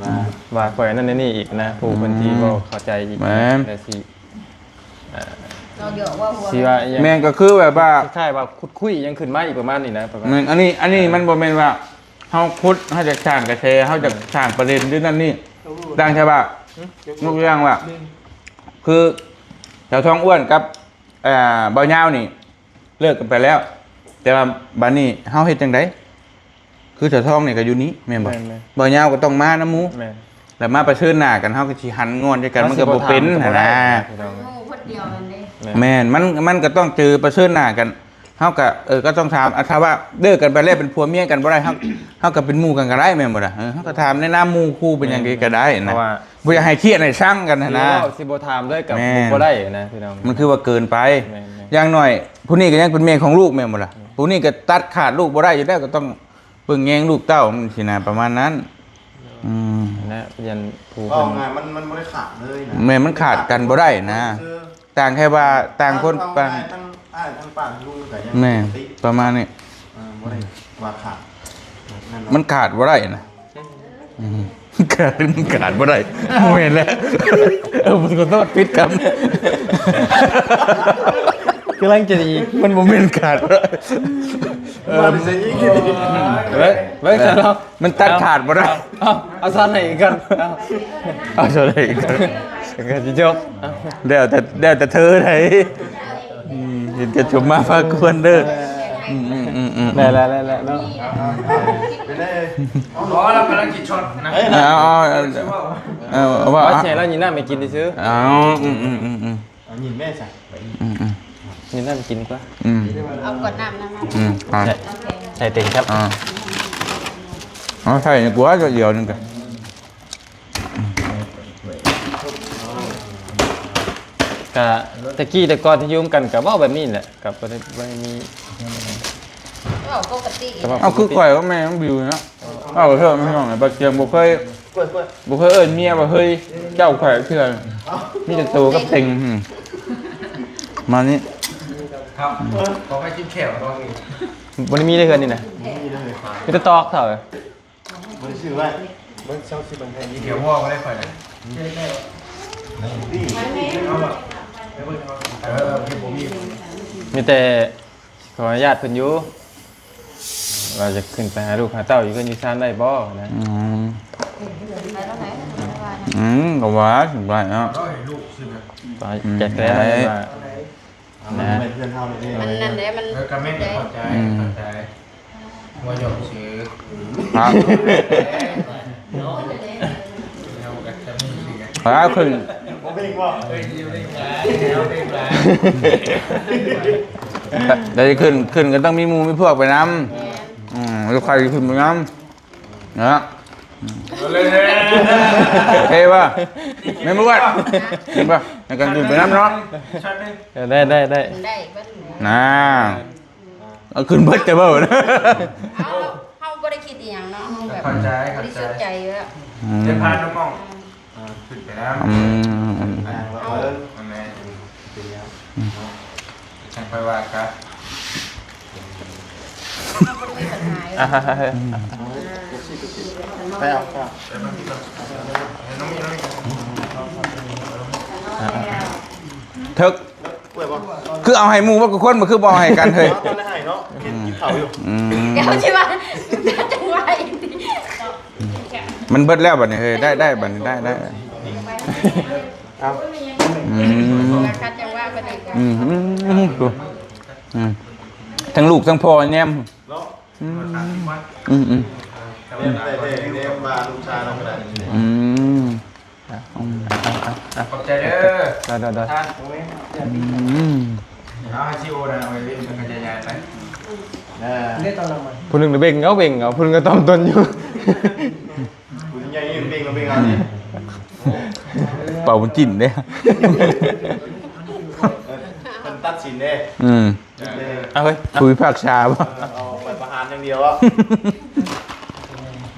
ວ່າ ວ່າຂ້ອຍນັ້ນແນວນີ້ອີກນະ ຜູ້ເພິ່ນທີ່ ອືມ ບໍ່ເຂົ້າໃຈອີກ ແມ່ນ ແລ້ວຊິ ເອີ ຊິວ່າອີຫຍັງ ແມ່ນ ກໍຄືແບບວ່າ ຄ້າຍໆວ່າຂຸດຄຸຍຫຍັງຂຶ້ນມາອີກ ປະມານນີ້ນະ ປະມານ ແມ່ນ ອັນນີ້ ອັນນີ້ມັນບໍ່ແມ່ນວ່າ ເຮົາຂຸດ ເຮົາຈະສ້າງກະແສ ເຮົາຈະສ້າງປະເດັນ ຫຼື ນັ້ນນີ້ ອືມ ຕ່າງແຕ່ວ່າ ອືມ ຍົກຕົວຢ່າງວ່າ ອືມ ຄືສາວທອງອ້ວນກັບ ອ່າ ບ່າວຍາວນີ້ ເລີກກັນໄປແລ້ວ ແຕ່ວ່າບາດນີ້ເຮົາເຮັດຈັ່ງໃດ? ຄືສາວທອງນີ້ກໍຢູ່ນີ້ແມ່ນບໍ່? ແມ່ນໆ ບ່າວຍາວກໍຕ້ອງມານຳໝູ່ ແມ່ນ ແລ້ວມາປະເຊີນໜ້າກັນ ເຮົາກໍຊິຫັນງອນໃສ່ກັນ ມັນກໍບໍ່ເປັນຫັ້ນນະ ໝູ່ຄົນດຽວນັ້ນເດ້ ແມ່ນ ມັນ ມັນກໍຕ້ອງເຈີປະເຊີນໜ້າກັນ ເຮົາກໍ ເອີ ກໍຕ້ອງຖາມ ອາ ຖ້າວ່າເລີກກັນໄປແລ້ວເປັນຜົວເມຍກັນບໍ່ໄດ້ ເຮົາ ເຮົາກໍເປັນໝູ່ກັນກໍໄດ້ແມ່ນບໍ່ລະ? ເອີ ເຮົາກໍຖາມແນະນຳໝູ່ຄູ່ເປັນຫຍັງກໍໄດ້ນະ ເພາະວ່າບໍ່ຢາກໃຫ້ຄຽດໃຫ້ຊັງກັນຫັ້ນນະ ຊິບໍ່ຖາມເລີຍກໍບໍ່ໄດ້ນະພີ່ນ້ອງ ມັນຄືວ່າເກີນໄປ ແມ່ນໆ ຢ່າງໜ້ອຍຜູ້ນີ້ກໍຍັງເປັນແມ່ຂອງລູກແມ່ນບໍ່ລະ? ຜູ້ນີ້ກໍຕັດຂາດລູກບໍ່ໄດ້ຢູ່ແລ້ວ ກໍຕ້ອງເບິ່ງແຍງລູກເຕົ້າຈັ່ງຊີ້ນະ ປະມານນັ້ນ ອືມ ນະ ຢ້ານຜູ້ເພິ່ນ ເວົ້າງ່າຍ ມັນ ມັນບໍ່ໄດ້ຂາດເລີຍນະ ແມ່ນ ມັນຂາດກັນບໍ່ໄດ້ນະ ຄື ຕ່າງແຄ່ວ່າຕ່າງຄົນຕ່າງ ທັງອ້າຍທັງປ້າທັງລຸງກໍຍັງ ແມ່ນ ປົກກະຕິ ປະມານນີ້ ເອີ ບໍ່ໄດ້ວ່າຂາດ ມັນຂາດບໍ່ໄດ້ນະ ອືມ ຂາດ ມັນຂາດບໍ່ໄດ້ ບໍ່ແມ່ນແລ້ວ ເອີ ຂໍໂທດ ຜິດຄຳ ກຳລັງຈະດີ ມັນບໍ່ແມ່ນຂາດບໍ່ໄດ້ ເອີ ເບິ່ງ ເບິ່ງຊະເນາະ ມັນຕັດຂາດບໍ່ໄດ້ ເອົາ ເອົາ ເອົາຊ້ອນໃຫ້ອີກກ່ອນ ເອົາ ເອົາຊ້ອນໃຫ້ອີກກ່ອນ ກໍຊິຈົບ ແລ້ວແຕ່ ແລ້ວແຕ່ເທີໃດ ອືມ ເຫັນແກ່ສົມມາພາຄວນເດີ ອືມໆໆໆ ແລ້ວໆໆເນາະ ອໍ ລາວກຳລັງກິນຊັອດນະ ເອົາ ເອົາ ເອົາ ເອົາ ວ່າ ວ່າແຊລາວຍິນນຳໃຫ້ກິນຊື່ໆ ເອົາ ອືມໆໆໆ ເອົາຍິນແມ່ຊະ ອືມໆ ຍິນນຳກິນກວ່າ ອືມ ເອົາກວດນ້ຳນຳ ອືມ ໃສ່ ໃສ່ເຕັມແຄັບ ອ່າ ເອົາໃສ່ໃນກົວດດຽວໜຶ່ງກະ ກະແຕ່ກີ້ແຕ່ກ່ອນທີ່ຢູ່ນຳກັນກະເວົ້າແບບນີ້ແຫຼະ ກະບໍ່ໄດ້ ບໍ່ໄດ້ມີ ເວົ້າປົກກະຕິ ເອົາຄືຂ້ອຍກັບແມ່ນ້ອງບິວເນາະ ເອົາເຖິງພີ່ນ້ອງ ປາກຊຽງບໍ່ເຄີຍ ບໍ່ເຄີຍເອີ້ນເມຍວ່າເຮີ້ຍເຈົ້າຂ້ອຍເທື່ອ ມີແຕ່ໂຕກັບເຕັງ ອືມ ມານີ້ ເຂົາ ເຂົາໄປກິນແຂ້ວບໍ່ມີ ບໍ່ໄດ້ມີໃນເຮືອນນີ້ນະ ມີແຕ່ຕອກເທົ່າ ບໍ່ໄດ້ຊື້ໄວ້ ເບິ່ງເຊົາຊິເບິ່ງໃຫ້ ດຽວບໍ່ໄດ້ຂ້ອຍນະ ເອີ ບໍ່ມີ ມີແຕ່ຂໍອະນຸຍາດເພິ່ນຢູ່ ວ່າຈະຂຶ້ນໄປຫາລູກຫາເຕົ້າຢູ່ເຮືອນຢູ່ຊານໄດ້ບໍ່ນະ ອືມ ອືມ ກໍວ່າຂຶ້ນໄປເນາະ ອືມ ແຈກແລ້ວວ່າ ມັນເປັນເພື່ອນເຮົານີ້ເດ້ ມັນນັ້ນແຫຼະ ມັນ ເອີ ກໍແມ່ນ ເຂົ້າໃຈ ອືມ ເຂົ້າໃຈ ບໍ່ຢອກຊື່ ຮະ ຮະ ຂຶ້ນ ບໍ່ເປັນຫຍັງບໍ່ ໄດ້ຂຶ້ນ ຂຶ້ນກໍຕ້ອງມີໝູ່ມີພວກໄປນຳ ອືມ ແມ່ນ ອືມ ແລ້ວໃຜຂຶ້ນໄປນຳ ນະ ໂອເຄບໍ່ ແມ່ນບໍ່ ເຫັນບໍ່ ໃຫ້ກັນຂຶ້ນໄປນຳເນາະ ໄດ້ ໄດ້ ໄດ້ ໄດ້ເບິດ ນະ ເອົາຂຶ້ນເບິດແຕ່ເວົ້ານະ ເຮົາ ເຮົາບໍ່ໄດ້ຄິດອີ່ຫຍັງເນາະ ເຮົາແບບ ເຂົ້າໃຈ ບໍລິສຸດໃຈຢູ່ແລ້ວ ອືມ ຈະພານ້ອງ ອ່າ ຂຶ້ນໄປນຳ ອືມ ອ່າ ເບິ່ງ ແມ່ນ ເປັນຫຍັງ ອືມ ເນາະ ຈັ່ງຄ່ອຍວ່າກັນ ເຮົາບໍ່ໄດ້ມີບັນຫາຢູ່ແລ້ວ ອ່າ ອືມ ໄປເອົາ ໄປເອົາ ເຖິກ ຄືເອົາໃຫ້ໝູ່ເບິດທຸກຄົນ ບໍ່ ຄືບໍ່ເອົາໃຫ້ກັນເຮີ້ຍ ຕອນໄດ້ໃຫ້ເນາະ ກິນ ອືມ ກິນເຂົ້າຢູ່ ອືມ ດຽວຊິວ່າ ຈັງຫວະອີກ ມັນເບິດແລ້ວບັດນີ້ເຮີ້ຍ ໄດ້ ໄດ້ບັດນີ້ ໄດ້ ໄດ້ ເອົາ ອືມ ຄັດຈັງຫວະບັດນີ້ ອືມ ອືມ ອືມ ທັງລູກທັງພໍ່ແນມ ເນາະ ອືມ ອືມ ອືມ ແມ່ນແທ້ໆ ແນມວ່າລູກຊາຍເຮົາກໍໄດ້ ອືມ ອ່ະ ອືມ ອ່ະ ອ່ະ ອ່ະ ຂອບໃຈເດີ ໄດ້ ໄດ້ ໄດ້ ອືມ ເອົາໃຫ້ຊີໂອນະ ເອົາໄວ້ເວນ ມັນກໍຈະຍ້າຍໄປ ເອີ ຜູ້ໜຶ່ງເບັງເອົາ ເບັງເອົາ ຜູ້ໜຶ່ງກໍຕອມຕົນຢູ່ ຜູ້ໃຫຍ່ເບັງເອົາ ເບັງເອົານີ້ ເປົ່າມັນຈິ້ນເດ້ ເອີ ເພິ່ນຕັດສິນເດ້ ອືມ ເອົາເຮີ້ຍ ຜູ້ພິພາກສາບໍ່ ເອີ ເອົາໄປປະຫານຢ່າງດຽວ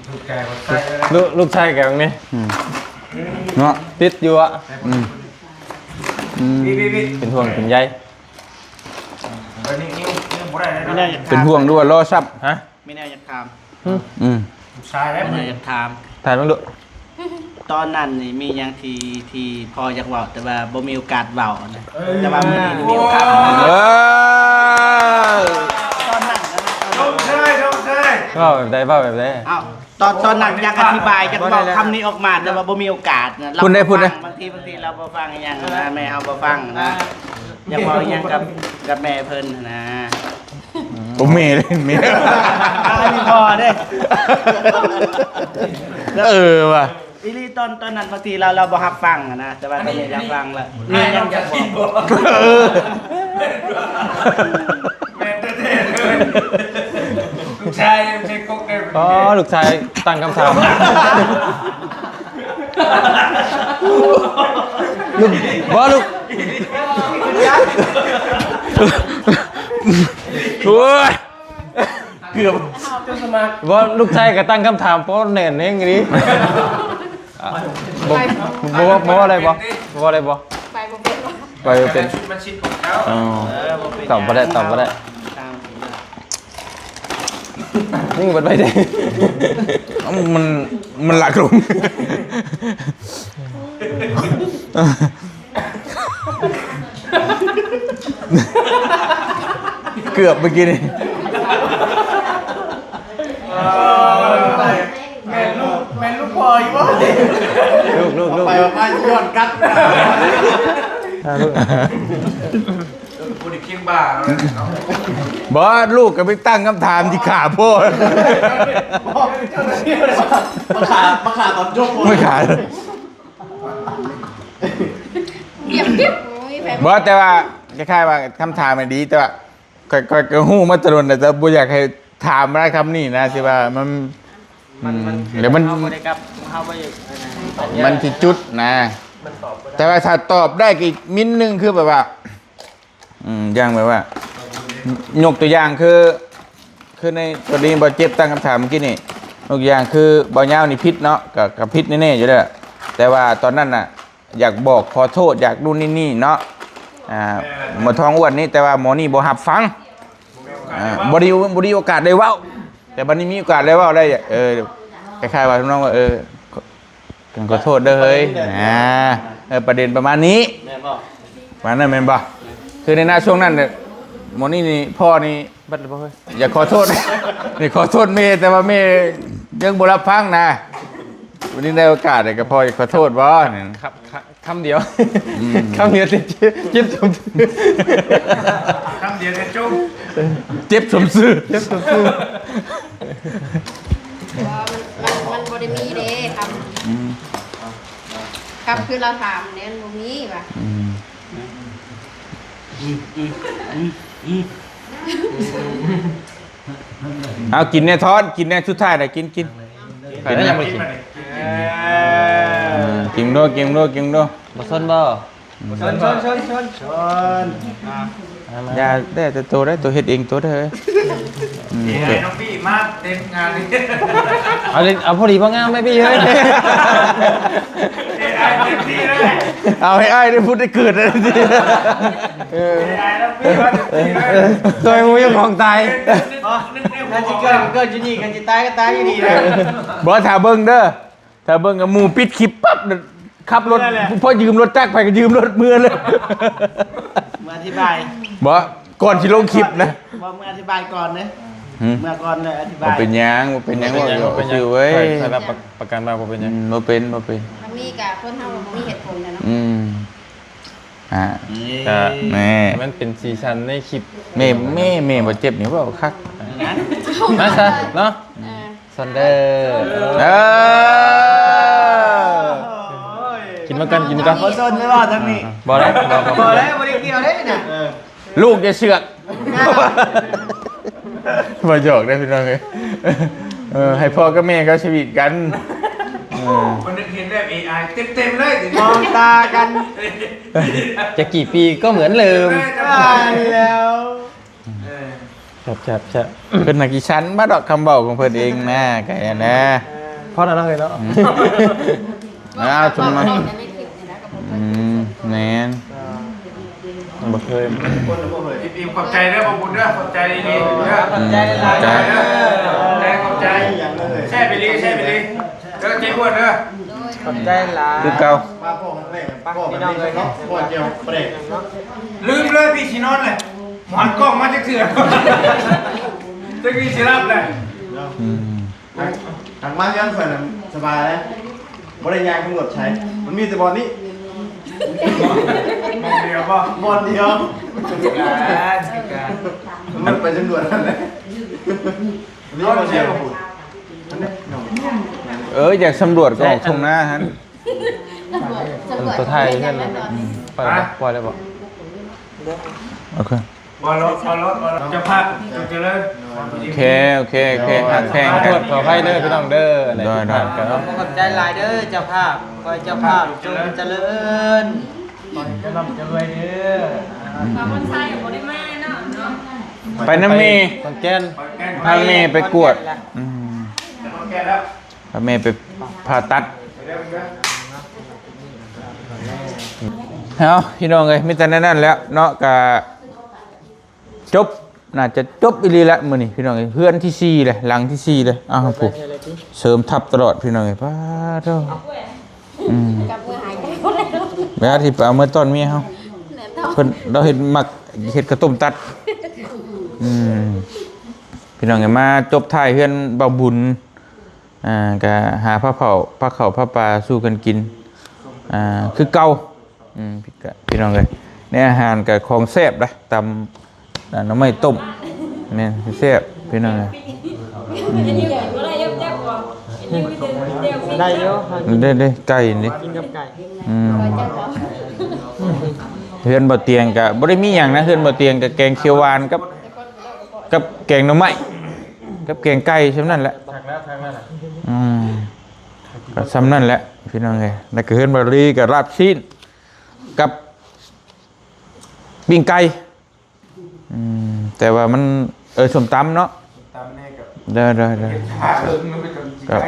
ລູກ ລູກຊາຍແກນີ້ ອືມ ເນາະ ຕິດຢູ່ອະ ອືມ ອືມ ເປັນຫ່ວງເປັນໃຍ ເປັນຫ່ວງດ້ວຍລໍຊັບ ຮະ ມີແນວຢາກຖາມ ອືມ ອືມ ລູກຊາຍເດ້ ມີແນວຢາກຖາມ ຖາມເບິ່ງດູ ຕອນນັ້ນນີ້ມີຫຍັງທີ່ ທີ່ພໍ່ຢາກເວົ້າ ແຕ່ວ່າບໍ່ມີໂອກາດເວົ້ານະ ເອີ ແຕ່ວ່າມື້ນີ້ມີໂອກາດ ເອີ ຕອນນັ້ນນະ ຊົມເຊີຍ ຊົມເຊີຍ ເວົ້າແບບໃດ ເວົ້າແບບໃດ ເອົ້າ ຕອນ ຕອນນັ້ນຢາກອະທິບາຍ ຢາກເວົ້າຄຳນີ້ອອກມາ ແຕ່ວ່າບໍ່ມີໂອກາດນະ ເຮົາບໍ່ຟັງ ບາງທີ ບາງທີລາວບໍ່ຟັງອີ່ຫຍັງນະ ແມ່ເຮົາບໍ່ຟັງນະ ຢາກເວົ້າອີ່ຫຍັງກັບ ກັບແມ່ເພິ່ນນະ ໂອ້ ແມ່ເດ້ ແມ່ ອັນນີ້ພໍ່ເດ້ ເອີວ່າ ອີ່ຫຼີ ຕອນ ຕອນນັ້ນບາງທີລາວ ລາວບໍ່ຮັບຟັງຫັ້ນນະ ແຕ່ວ່າຕອນນີ້ລາວຟັງແລ້ວ. ແມ່ນແທ້ໆເລີຍ ລູກຊາຍຍັງໃຊ້ກົກໄດ້. ອໍ ລູກຊາຍຕັ້ງຄຳຖາມ ລູກ ບໍ່ ລູກ ໂອ້ຍ ເກືອບ ບໍ່ ລູກຊາຍກໍຕັ້ງຄຳຖາມ ເພາະແໜ້ນແຮງອີ່ຫຼີ. ອ່ະ ບໍ່ ບໍ່ ບໍ່ເວົ້າໄດ້ບໍ່? ບໍ່ເວົ້າໄດ້ບໍ່? ໄປບໍ່ເປັນ ໄປບໍ່ເປັນ. ຊຸດມັນຊິດຂອງເຈົ້າ. ອໍ ເອີ ບໍ່ເປັນ ຕອບບໍ່ໄດ້ ຫຍັງ ຕອບບໍ່ໄດ້. ຍິງເບິດໄວ້ເດ້ ມັນ ມັນຫຼັກລົງ. ເກືອບເມື່ອກີ້ນີ້. ແມ່ນລູກ ແມ່ນລູກພໍ່ຢູ່ບໍ່? ລູກ ລູກ ລູກ ໄປວ່າມາຍ້ອນກັດ ອ່າ ລູກ ບໍ່ໄດ້ຄຽງບ່າເນາະ. ບໍ່ ລູກກໍໄປຕັ້ງຄຳຖາມທີ່ຂ້າພໍ່ ມາຂ້າ ມາຂ້າຕອນຈົບ ມາຂ້າ. ບໍ່ ແຕ່ວ່າຄ້າຍໆວ່າຄຳຖາມມັນດີ ແຕ່ວ່າຂ້ອຍ ຂ້ອຍກໍຮູ້ມາແຕ່ດົນແລ້ວ ແຕ່ບໍ່ຢາກໃຫ້ຖາມຫຼາຍຄຳນີ້ນະ ຊິວ່າມັນ ມັນ ມັນ ອືມ ແລ້ວມັນ ເຮົາບໍ່ໄດ້ກັບ ເຮົາບໍ່ຢາກ ມັນຊິຈຸດນະ ມັນຕອບບໍ່ໄດ້. ແຕ່ວ່າຖ້າຕອບໄດ້ກໍອີກມິດໜຶ່ງ ຄືແບບວ່າ ອືມ ຢ່າງແບບວ່າ ຍົກຕົວຢ່າງຄື ຄືໃນກໍລະນີບ່າວເຈັບຕັ້ງຄຳຖາມເມື່ອກີ້ນີ້ ຍົກຕົວຢ່າງຄືບ່າວຍາວນີ້ຜິດເນາະ ກໍ ກໍຜິດແນ່ໆຢູ່ແລ້ວ ແຕ່ວ່າຕອນນັ້ນນະ ຢາກບອກຂໍໂທດ ຢາກນູ້ນນີ້ນີ້ເນາະ ອ່າ ໝໍທອງອ້ວນນີ້ ແຕ່ວ່າໝໍນີ້ບໍ່ຮັບຟັງ ອ່າ ບໍ່ໄດ້ ບໍ່ໄດ້ໂອກາດໄດ້ເວົ້າ ແຕ່ບັດນີ້ມີໂອກາດໄດ້ເວົ້າໄດ້ ເອີ ຄ້າຍໆວ່າທຳນອງວ່າ ເອີ ຂໍໂທດເດີເຮີ້ຍ ອ່າ ເອີ ປະເດັນປະມານນີ້ ແມ່ນບໍ່? ປະມານນັ້ນແມ່ນບໍ່? ຄືໃນນະຊ່ວງນັ້ນ ໝໍນີ້ນີ້ ພໍ່ນີ້ ເບິດແລ້ວບໍ່ເຮີ້ຍ? ຢາກຂໍໂທດ ນີ້ຂໍໂທດແມ່ ແຕ່ວ່າແມ່ຍັງບໍ່ຮັບຟັງນະ ວັນນີ້ໄດ້ໂອກາດ ກໍພໍຢາກຂໍໂທດບໍ່? ຄັບ ຄຳດຽວ ອືມ ຄຳດຽວ ເຈັບ ເຈັບສົມຊື່ ຄຳດຽວເຈັບຈົມ ເຈັບສົມຊື່ ເຈັບສົມຊື່. ບໍ່ ມັນ ມັນ ມັນບໍ່ໄດ້ມີເດ້ຄຳ ອືມ ຄຳຄືລາວຖາມນີ້ມັນບໍ່ມີວ່າ ອືມ ເອົາກິນແດ່ທອນ ກິນແດ່ ສຸດທ້າຍນະ ກິນ ກິນ ເປັນຫຍັງບໍ່ໄດ້ກິນ? ເອີ ກິນໂລດ ກິນໂລດ ກິນໂລດ. ບໍ່ຊົນບໍ່? ຊົນ ຊົນ ຊົນ ຊົນ ຊົນ ອ່າ ຢ່າແດ່ແຕ່ໂຕໄດ້ ໂຕເຮັດເອງໂຕໄດ້ເຮີ້ຍ. ອືມ ເອີ ນ້ອງປີ້ມາເຕັມງານນີ້ ເອົາເລີຍ ເອົາພໍດີພໍງາມໄດ້ພີ່ເອີຍ ເອໄອເຕັມທີ່ເລີຍ ເອົາໃຫ້ອ້າຍໄດ້ຜຸດໄດ້ເກີດເລີຍ. ເອີ ເອໄອນ້ອງປີ້ມາເຕັມທີ່ເລີຍ ໂດຍບໍ່ມີຂອງຕາຍ ຄັນຊິເກີດ ເກີດຢູ່ນີ້ ຄັນຊິຕາຍກໍຕາຍຢູ່ນີ້ແຫຼະ. ບໍ່ ຖ້າເບິ່ງເດີ ຖ້າເບິ່ງ ໝູ່ປິດຄລິບປັບ ຂັບລົດ ພໍຢືມລົດຈັກໄປກໍຢືມລົດເມືອເລີຍ ມາອະທິບາຍ ບໍ່ ກ່ອນຊິລົງຄລິບນະ ບໍ່ ມາອະທິບາຍກ່ອນເດ້ ຫືມ ມາກ່ອນເລີຍອະທິບາຍ ບໍ່ເປັນຫຍັງ ບໍ່ເປັນຫຍັງ ບໍ່ເປັນຫຍັງ ເວົ້າຊື່ເວີຍ ຂ້ອຍ ຂ້ອຍຮັບປະ ປະກັນວ່າບໍ່ເປັນຫຍັງ ອືມ ບໍ່ເປັນ ບໍ່ເປັນ ຖ້າມີກະຄົນເຮົາບໍ່ມີເຫດຜົນແຫຼະເນາະ ອືມ ອ່າ ກະ ແມ່ ໃຫ້ມັນເປັນສີສັນໃນຄລິບ ແມ່ ແມ່ ແມ່ບໍ່ເຈັບນີ້ເວົ້າຄັກ ມາຊະເນາະ ເອີ ຊອນເດີ ເອີ ກິນນຳກັນ ກິນນຳກັນ ບໍ່ຊົນເລີຍວ່າທາງນີ້ ບໍ່ໄດ້ ບໍ່ ບໍ່ ບໍ່ໄດ້ ບໍ່ໄດ້ກ່ຽວເດ້ນີ້ນະ ເອີ ລູກຢ່າເຊືອກ ບໍ່ຫຍອກເດ້ພີ່ນ້ອງເອີຍ ເອີ ໃຫ້ພໍ່ກັບແມ່ເຂົາສະຫວີດກັນ ເອີ ມັນນຶກເຫັນແບບເອໄອເຕັມໆເລີຍ ມອງຕາກັນ ຈະກີ່ປີກໍເໝືອນເດີມ ຕາຍແລ້ວ. ເອີ ແຊບໆໆ ເພິ່ນນະກິຊັນມາດອກຄຳເວົ້າຂອງເພິ່ນເອງນະ ກະຫັ້ນນະ ພໍແລ້ວເນາະ ເອີຍເນາະ ອືມ ເອົາ ສົມມາ ອືມ ແມ່ນ ບໍ່ເຄີຍ ອີ່ມໆ ຂອບໃຈເດີ ຂອບຄຸນເດີ ຂອບໃຈດີໆເດີ ຂອບໃຈຫຼາຍໆ ຂອບໃຈ ຂອບໃຈ ແຊບອີ່ຫຼີ ແຊບອີ່ຫຼີ ເດີ ເຈັບປວດເດີ ຂອບໃຈຫຼາຍ ຄືເກົ່າ ປ້າພໍ່ແມ່ ປ້າພີ່ນ້ອງເອີຍ ເນາະ ພໍ່ເຈົ້າແປກ ລືມເລີຍ ພີ່ຊິນອນແຫຼະ ບໍ່ຫັນກ້ອງມາຈັກເທື່ອ ຈັກຊິຊິຫຼັບແຫຼະ ອືມ ທາງ ທາງມາເຮືອນຂ້ອຍນັ້ນສະບາຍເດ້ ບໍ່ໄດ້ຍ່າງທາງລົດໃສ ມັນມີແຕ່ບ່ອນນີ້ ບ່ອນດຽວບໍ່? ບ່ອນດຽວ ຄືກັນ ຄືກັນ ມັນໄປຈຳນວນນັ້ນແຫຼະ ນີ້ບໍ່ເຊື່ອ ອັນນີ້ ນ້ອງ ເອີ ຢາກສຳຫຼວດກໍອອກທົ່ງນາຫັ້ນ. ສຳຫຼວດ ເອີ ຕົວໄທເພິ່ນ ອືມ ປ່ອຍແລ້ວບໍ່? ໂອເຄ ບໍ່ລອດ ບໍ່ລອດ ບໍ່ລອດ ເຈົ້າພາບ ເຈົ້າຈະເລີນ. ໂອເຄ ໂອເຄ ໂອເຄ ຮັກແພງ ຂໍໂທດຂໍອະໄພເດີພີ່ນ້ອງເດີ ໂດຍ ໂດຍ ຜິດພາດກັນເນາະ. ຂອບໃຈຫຼາຍເດີເຈົ້າພາບ ຂໍໃຫ້ເຈົ້າພາບຈົ່ງຈະເລີນ ຂໍໃຫ້ເຈົ້າລ່ຳຈະລວຍເດີ. ອືມ ບ່າວບຸນໄຊກໍບໍ່ໄດ້ມາເນາະ ເນາະ ໄປນຳແມ່ ໄປຂອນແກ່ນ ພາແມ່ໄປກວດ. ອືມ ພາແມ່ໄປຜ່າຕັດ. ເອົາ ພີ່ນ້ອງເອີຍ ມີແຕ່ແນວນັ້ນແຫຼະເນາະ ກະຈົບ ໜ້າຈະຈົບອີ່ຫຼີແຫຼະມື້ນີ້ ພີ່ນ້ອງເອີຍ. ເຮືອນທີສີ່ແຫຼະ ຫຼັງທີສີ່ແຫຼະ. ອ້າວ ຜູ້ເສີມທັບຕະຫຼອດ ພີ່ນ້ອງເອີຍ ປາດໂທ້. ອືມ ກັບມືຫາຍໃຈຄົນແລ້ວ ແລ້ວທີ່ໄປເອົາເມືອຕ້ອນເມຍເຮົາ ແມ່ນເນາະ ເພິ່ນ ລາວເຮັດ ມັກເຮັດເຂົ້າຕົ້ມຕັດ. ອືມ ພີ່ນ້ອງເອີຍ ມາຈົບທ້າຍເຮືອນບ່າວບຸນ ອ່າ ກະຫາພາເຜົາ ພາເຂົ້າພາປາສູ່ກັນກິນ ອ່າ ຄືເກົ່າ. ອືມ ພີ່ນ້ອງເອີຍ ໃນອາຫານກະຂອງແຊບນະ ຕຳ ໜໍ່ໄມ້ຕົ້ມ ແມ່ນແຊບ ພີ່ນ້ອງເອີຍ. ອືມ ໄດ້ຢູ່ ໄດ້ ໄດ້ ໄກ່ນີ້ ກິນກັບໄກ່. ອືມ ເຮືອນບໍ່ຕຽງກະບໍ່ໄດ້ມີຫຍັງນະ ເຮືອນບໍ່ຕຽງກະແກງຂຽວຫວານກັບ ກັບແກງໜໍ່ໄມ້ ກັບແກງໄກ່ ຊ່ຳນັ້ນແຫຼະ. ຄັກແລ້ວ ຄັກແລ້ວນະ. ອືມ ກະຊ່ຳນັ້ນແຫຼະ ພີ່ນ້ອງເອີຍ. ແລ້ວກະເຮືອນບ່າວລີກະລາບຊີ້ນກັບປີ້ງໄກ່. ອືມ ແຕ່ວ່າມັນ ເອີ ສົ້ມຕຳເນາະ ສົ້ມຕຳແນ່ກັບ ໂດຍ ໂດຍ ໂດຍ ເຮັດທາເບິ່ງມັນເປັນກະ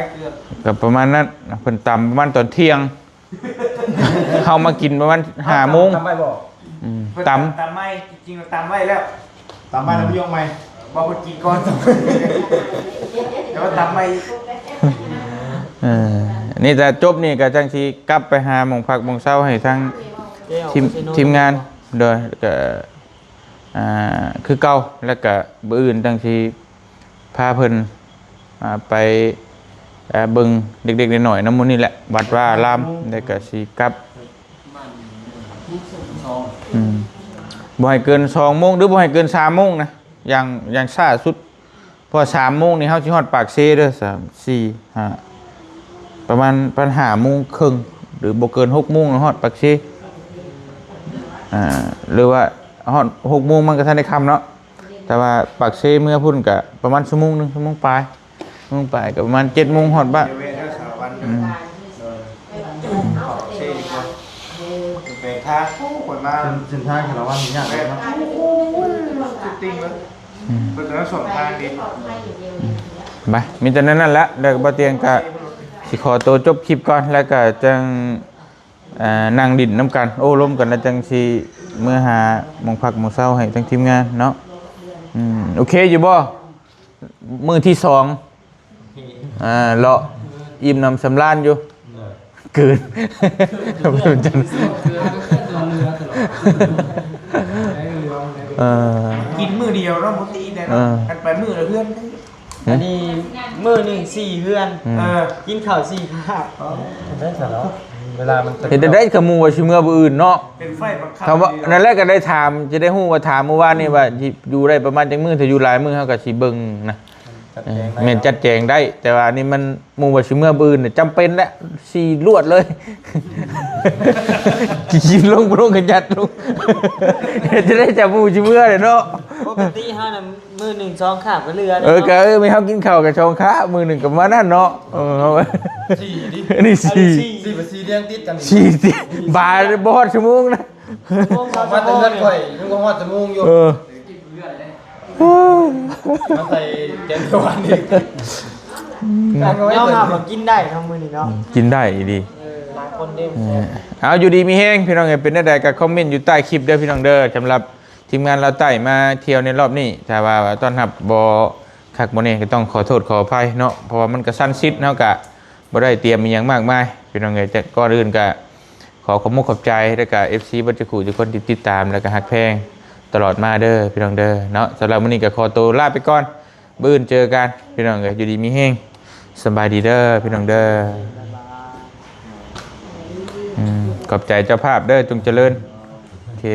ກະປະມານນັ້ນ ເພິ່ນຕຳປະມານຕອນທ່ຽງ ເຮົາມາກິນປະມານຫ້າໂມງ. ຕຳໄວ້ບໍ່? ອືມ ເພິ່ນຕຳ ຕຳໃໝ່ ຈິງໆ ຕຳໄວ້ແລ້ວ ຕຳໄວ້ແລ້ວບໍ່ຍົກໃໝ່ ບໍ່ ເພິ່ນກິນກ່ອນ ແຕ່ວ່າຕຳໃໝ່. ເອີ ນີ້ແຕ່ຈົບນີ້ກະຈັ່ງຊິກັບໄປຫາໝ່ອງພັກໝ່ອງເຊົາໃຫ້ທາງທີມ ທີມງານ ໂດຍ ກະ ອ່າ ຄືເກົ່າ ແລ້ວກະມື້ອື່ນຈັ່ງຊິພາເພິ່ນ ອ່າ ໄປ ເອີ ເບິ່ງເດັກໆນ້ອຍໆນຳໝູ່ນີ້ແຫຼະ ວັດວາອາລາມ ແລ້ວກະຊິກັບ. ອືມ ບໍ່ໃຫ້ເກີນສອງໂມງ ຫຼືບໍ່ໃຫ້ເກີນສາມໂມງນະ ຢ່າງ ຢ່າງຊ້າສຸດ. ເພາະວ່າສາມໂມງນີ້ເຮົາຊິຮອດປາກເຊເດີ ສາມ ສີ່ ຫ້າ ປະມານ ປະມານຫ້າໂມງເຄິ່ງ ຫຼືບໍ່ເກີນຫົກໂມງຮອດປາກເຊ. ອ່າ ຫຼືວ່າຮອດຫົກໂມງມັນກະທັນໄດ້ຄ່ຳເນາະ ແຕ່ວ່າປາກເຊເມືອພຸ້ນກະປະມານຊົ່ວໂມງໜຶ່ງ ຊົ່ວໂມງປາຍ ໂມງປາຍ ກະປະມານເຈັດໂມງຮອດບ້ານ. ອືມ ປາກເຊດີກວ່າ ໄປທາງ ໂອ້ຍ ຂ້ອຍມາ ເສັ້ນທາງສາລະວັນຍາກເນາະ ສຸດຕິ່ງເລີຍ. ອືມ ເພິ່ນກະສອນທາງດີ. ອືມ ໄປ ມີແຕ່ນັ້ນແຫຼະ ແລ້ວກະບໍ່ຕຽງກະຊິຂໍໂຕຈົບຄລິບກ່ອນ ແລ້ວກະຈັ່ງ ເອີ ນັ່ງຫຼິ້ນນຳກັນ ໂອ້ລົມກັນ ແລ້ວຈັ່ງຊິເມືອຫາໝ່ອງພັກໝ່ອງເຊົາໃຫ້ທາງທີມງານເນາະ. ອືມ ໂອເຄຢູ່ບໍ່? ມື້ທີສອງ ອ່າ ເລາະ ອີ່ມໜຳສຳລານຢູ່ ເກີນ ເອີ ກິນມື້ດຽວເນາະ ບໍ່ຕິແດ່ເນາະ ເອີ ຄັນໄປມື້ລະເຮືອນ. ອັນນີ້ມື້ໜຶ່ງສີ່ເຮືອນ ອືມ ເອີ ກິນເຂົ້າສີ່ຄາບ ເຮັດໄດ້ຊັ້ນເນາະ ເວລາມັນ ເຮັດໄດ້ ກະໝູ່ວ່າຊິເມືອມື້ອື່ນເນາະ ເປັນໄຟບັງຄັບ ຄຳວ່ານັ້ນແຫຼະ ກະໄດ້ຖາມ ຈະໄດ້ຮູ້ວ່າ ຖາມມື້ວານນີ້ວ່າຊິຢູ່ໄດ້ປະມານຈັກມື້ ຖ້າຢູ່ຫຼາຍມື້ເຮົາກະຊິເບິ່ງນະ. ຈັດແຈງໄດ້ ແມ່ນ ເນາະ ຈັດແຈງໄດ້ ແຕ່ວ່າອັນນີ້ມັນ ໝູ່ວ່າຊິເມືອມື້ອື່ນ ຈຳເປັນແຫຼະ ສີ່ລວດເລີຍ ກິນລົງ ບໍ່ລົງກະຍັດລົງ ເຮັດຈັ່ງໃດຈະໝູ່ຊິເມືອແຫຼະເນາະ. ປົກກະຕິເຮົານະ ມື້ໜຶ່ງສອງຄາບກະເຫຼືອແລ້ວ ເອີ ເນາະ ກະ ເອີ ແມ່ນເຮົາກິນເຂົ້າກະສອງຄາບ ມື້ໜຶ່ງກະປະມານນັ້ນເນາະ. ເອີ ສີ່ ອັນນີ້ສີ່ ສີ່ ສີ່ລຽງຕິດກັນ ສີ່ ບາດບໍ່ຮອດຊົ່ວໂມງນະ ມາແຕ່ເຮືອນຂ້ອຍຍັງບໍ່ຮອດຊົ່ວໂມງຢູ່ ເອີ. ມາໃສ່ແກງເຂືອຫວານອີກ ເຮົາຫາວ່າກິນໄດ້ເນາະມື້ນີ້ເນາະ ກິນໄດ້ອີ່ຫຼີ ເອີ ຫຼາຍຄົນເດ້. ເອີ ເອົາ ຢູ່ດີມີແຮງພີ່ນ້ອງເອີຍ ເປັນແນວໃດກະຄອມເມັນຢູ່ໃຕ້ຄລິບເດີພີ່ນ້ອງເດີ. ສຳລັບທີມງານລາວໃຕ້ມາທ່ຽວໃນລອບນີ້ ຖ້າວ່າຕ້ອນຮັບບໍ່ຄັກບໍ່ແນ່ ກະຕ້ອງຂໍໂທດຂໍອະໄພເນາະ ເພາະວ່າມັນກະສັນສິດ ເຮົາກະບໍ່ໄດ້ຕຽມອີ່ຫຍັງມາກມາຍພີ່ນ້ອງເອີຍ. ແຕ່ກ່ອນອື່ນກະ ຂໍຂອບມຸກຂອບໃຈ ແລ້ວກະເອັຟຊີເບິດທຸກຜູ້ທຸກຄົນທີ່ຕິດຕາມ ແລ້ວກະຮັກແພງຕະຫຼອດມາເດີພີ່ນ້ອງເດີເນາະ. ສຳລັບມື້ນີ້ກະຂໍໂຕລາໄປກ່ອນ ມື້ອື່ນເຈີກັນພີ່ນ້ອງເອີຍ. ຢູ່ດີມີແຮງ ສະບາຍດີເດີພີ່ນ້ອງເດີ. ອືມ ຂອບໃຈເຈົ້າພາບເດີ ຈົ່ງຈະເລີນ ໂອເຄ.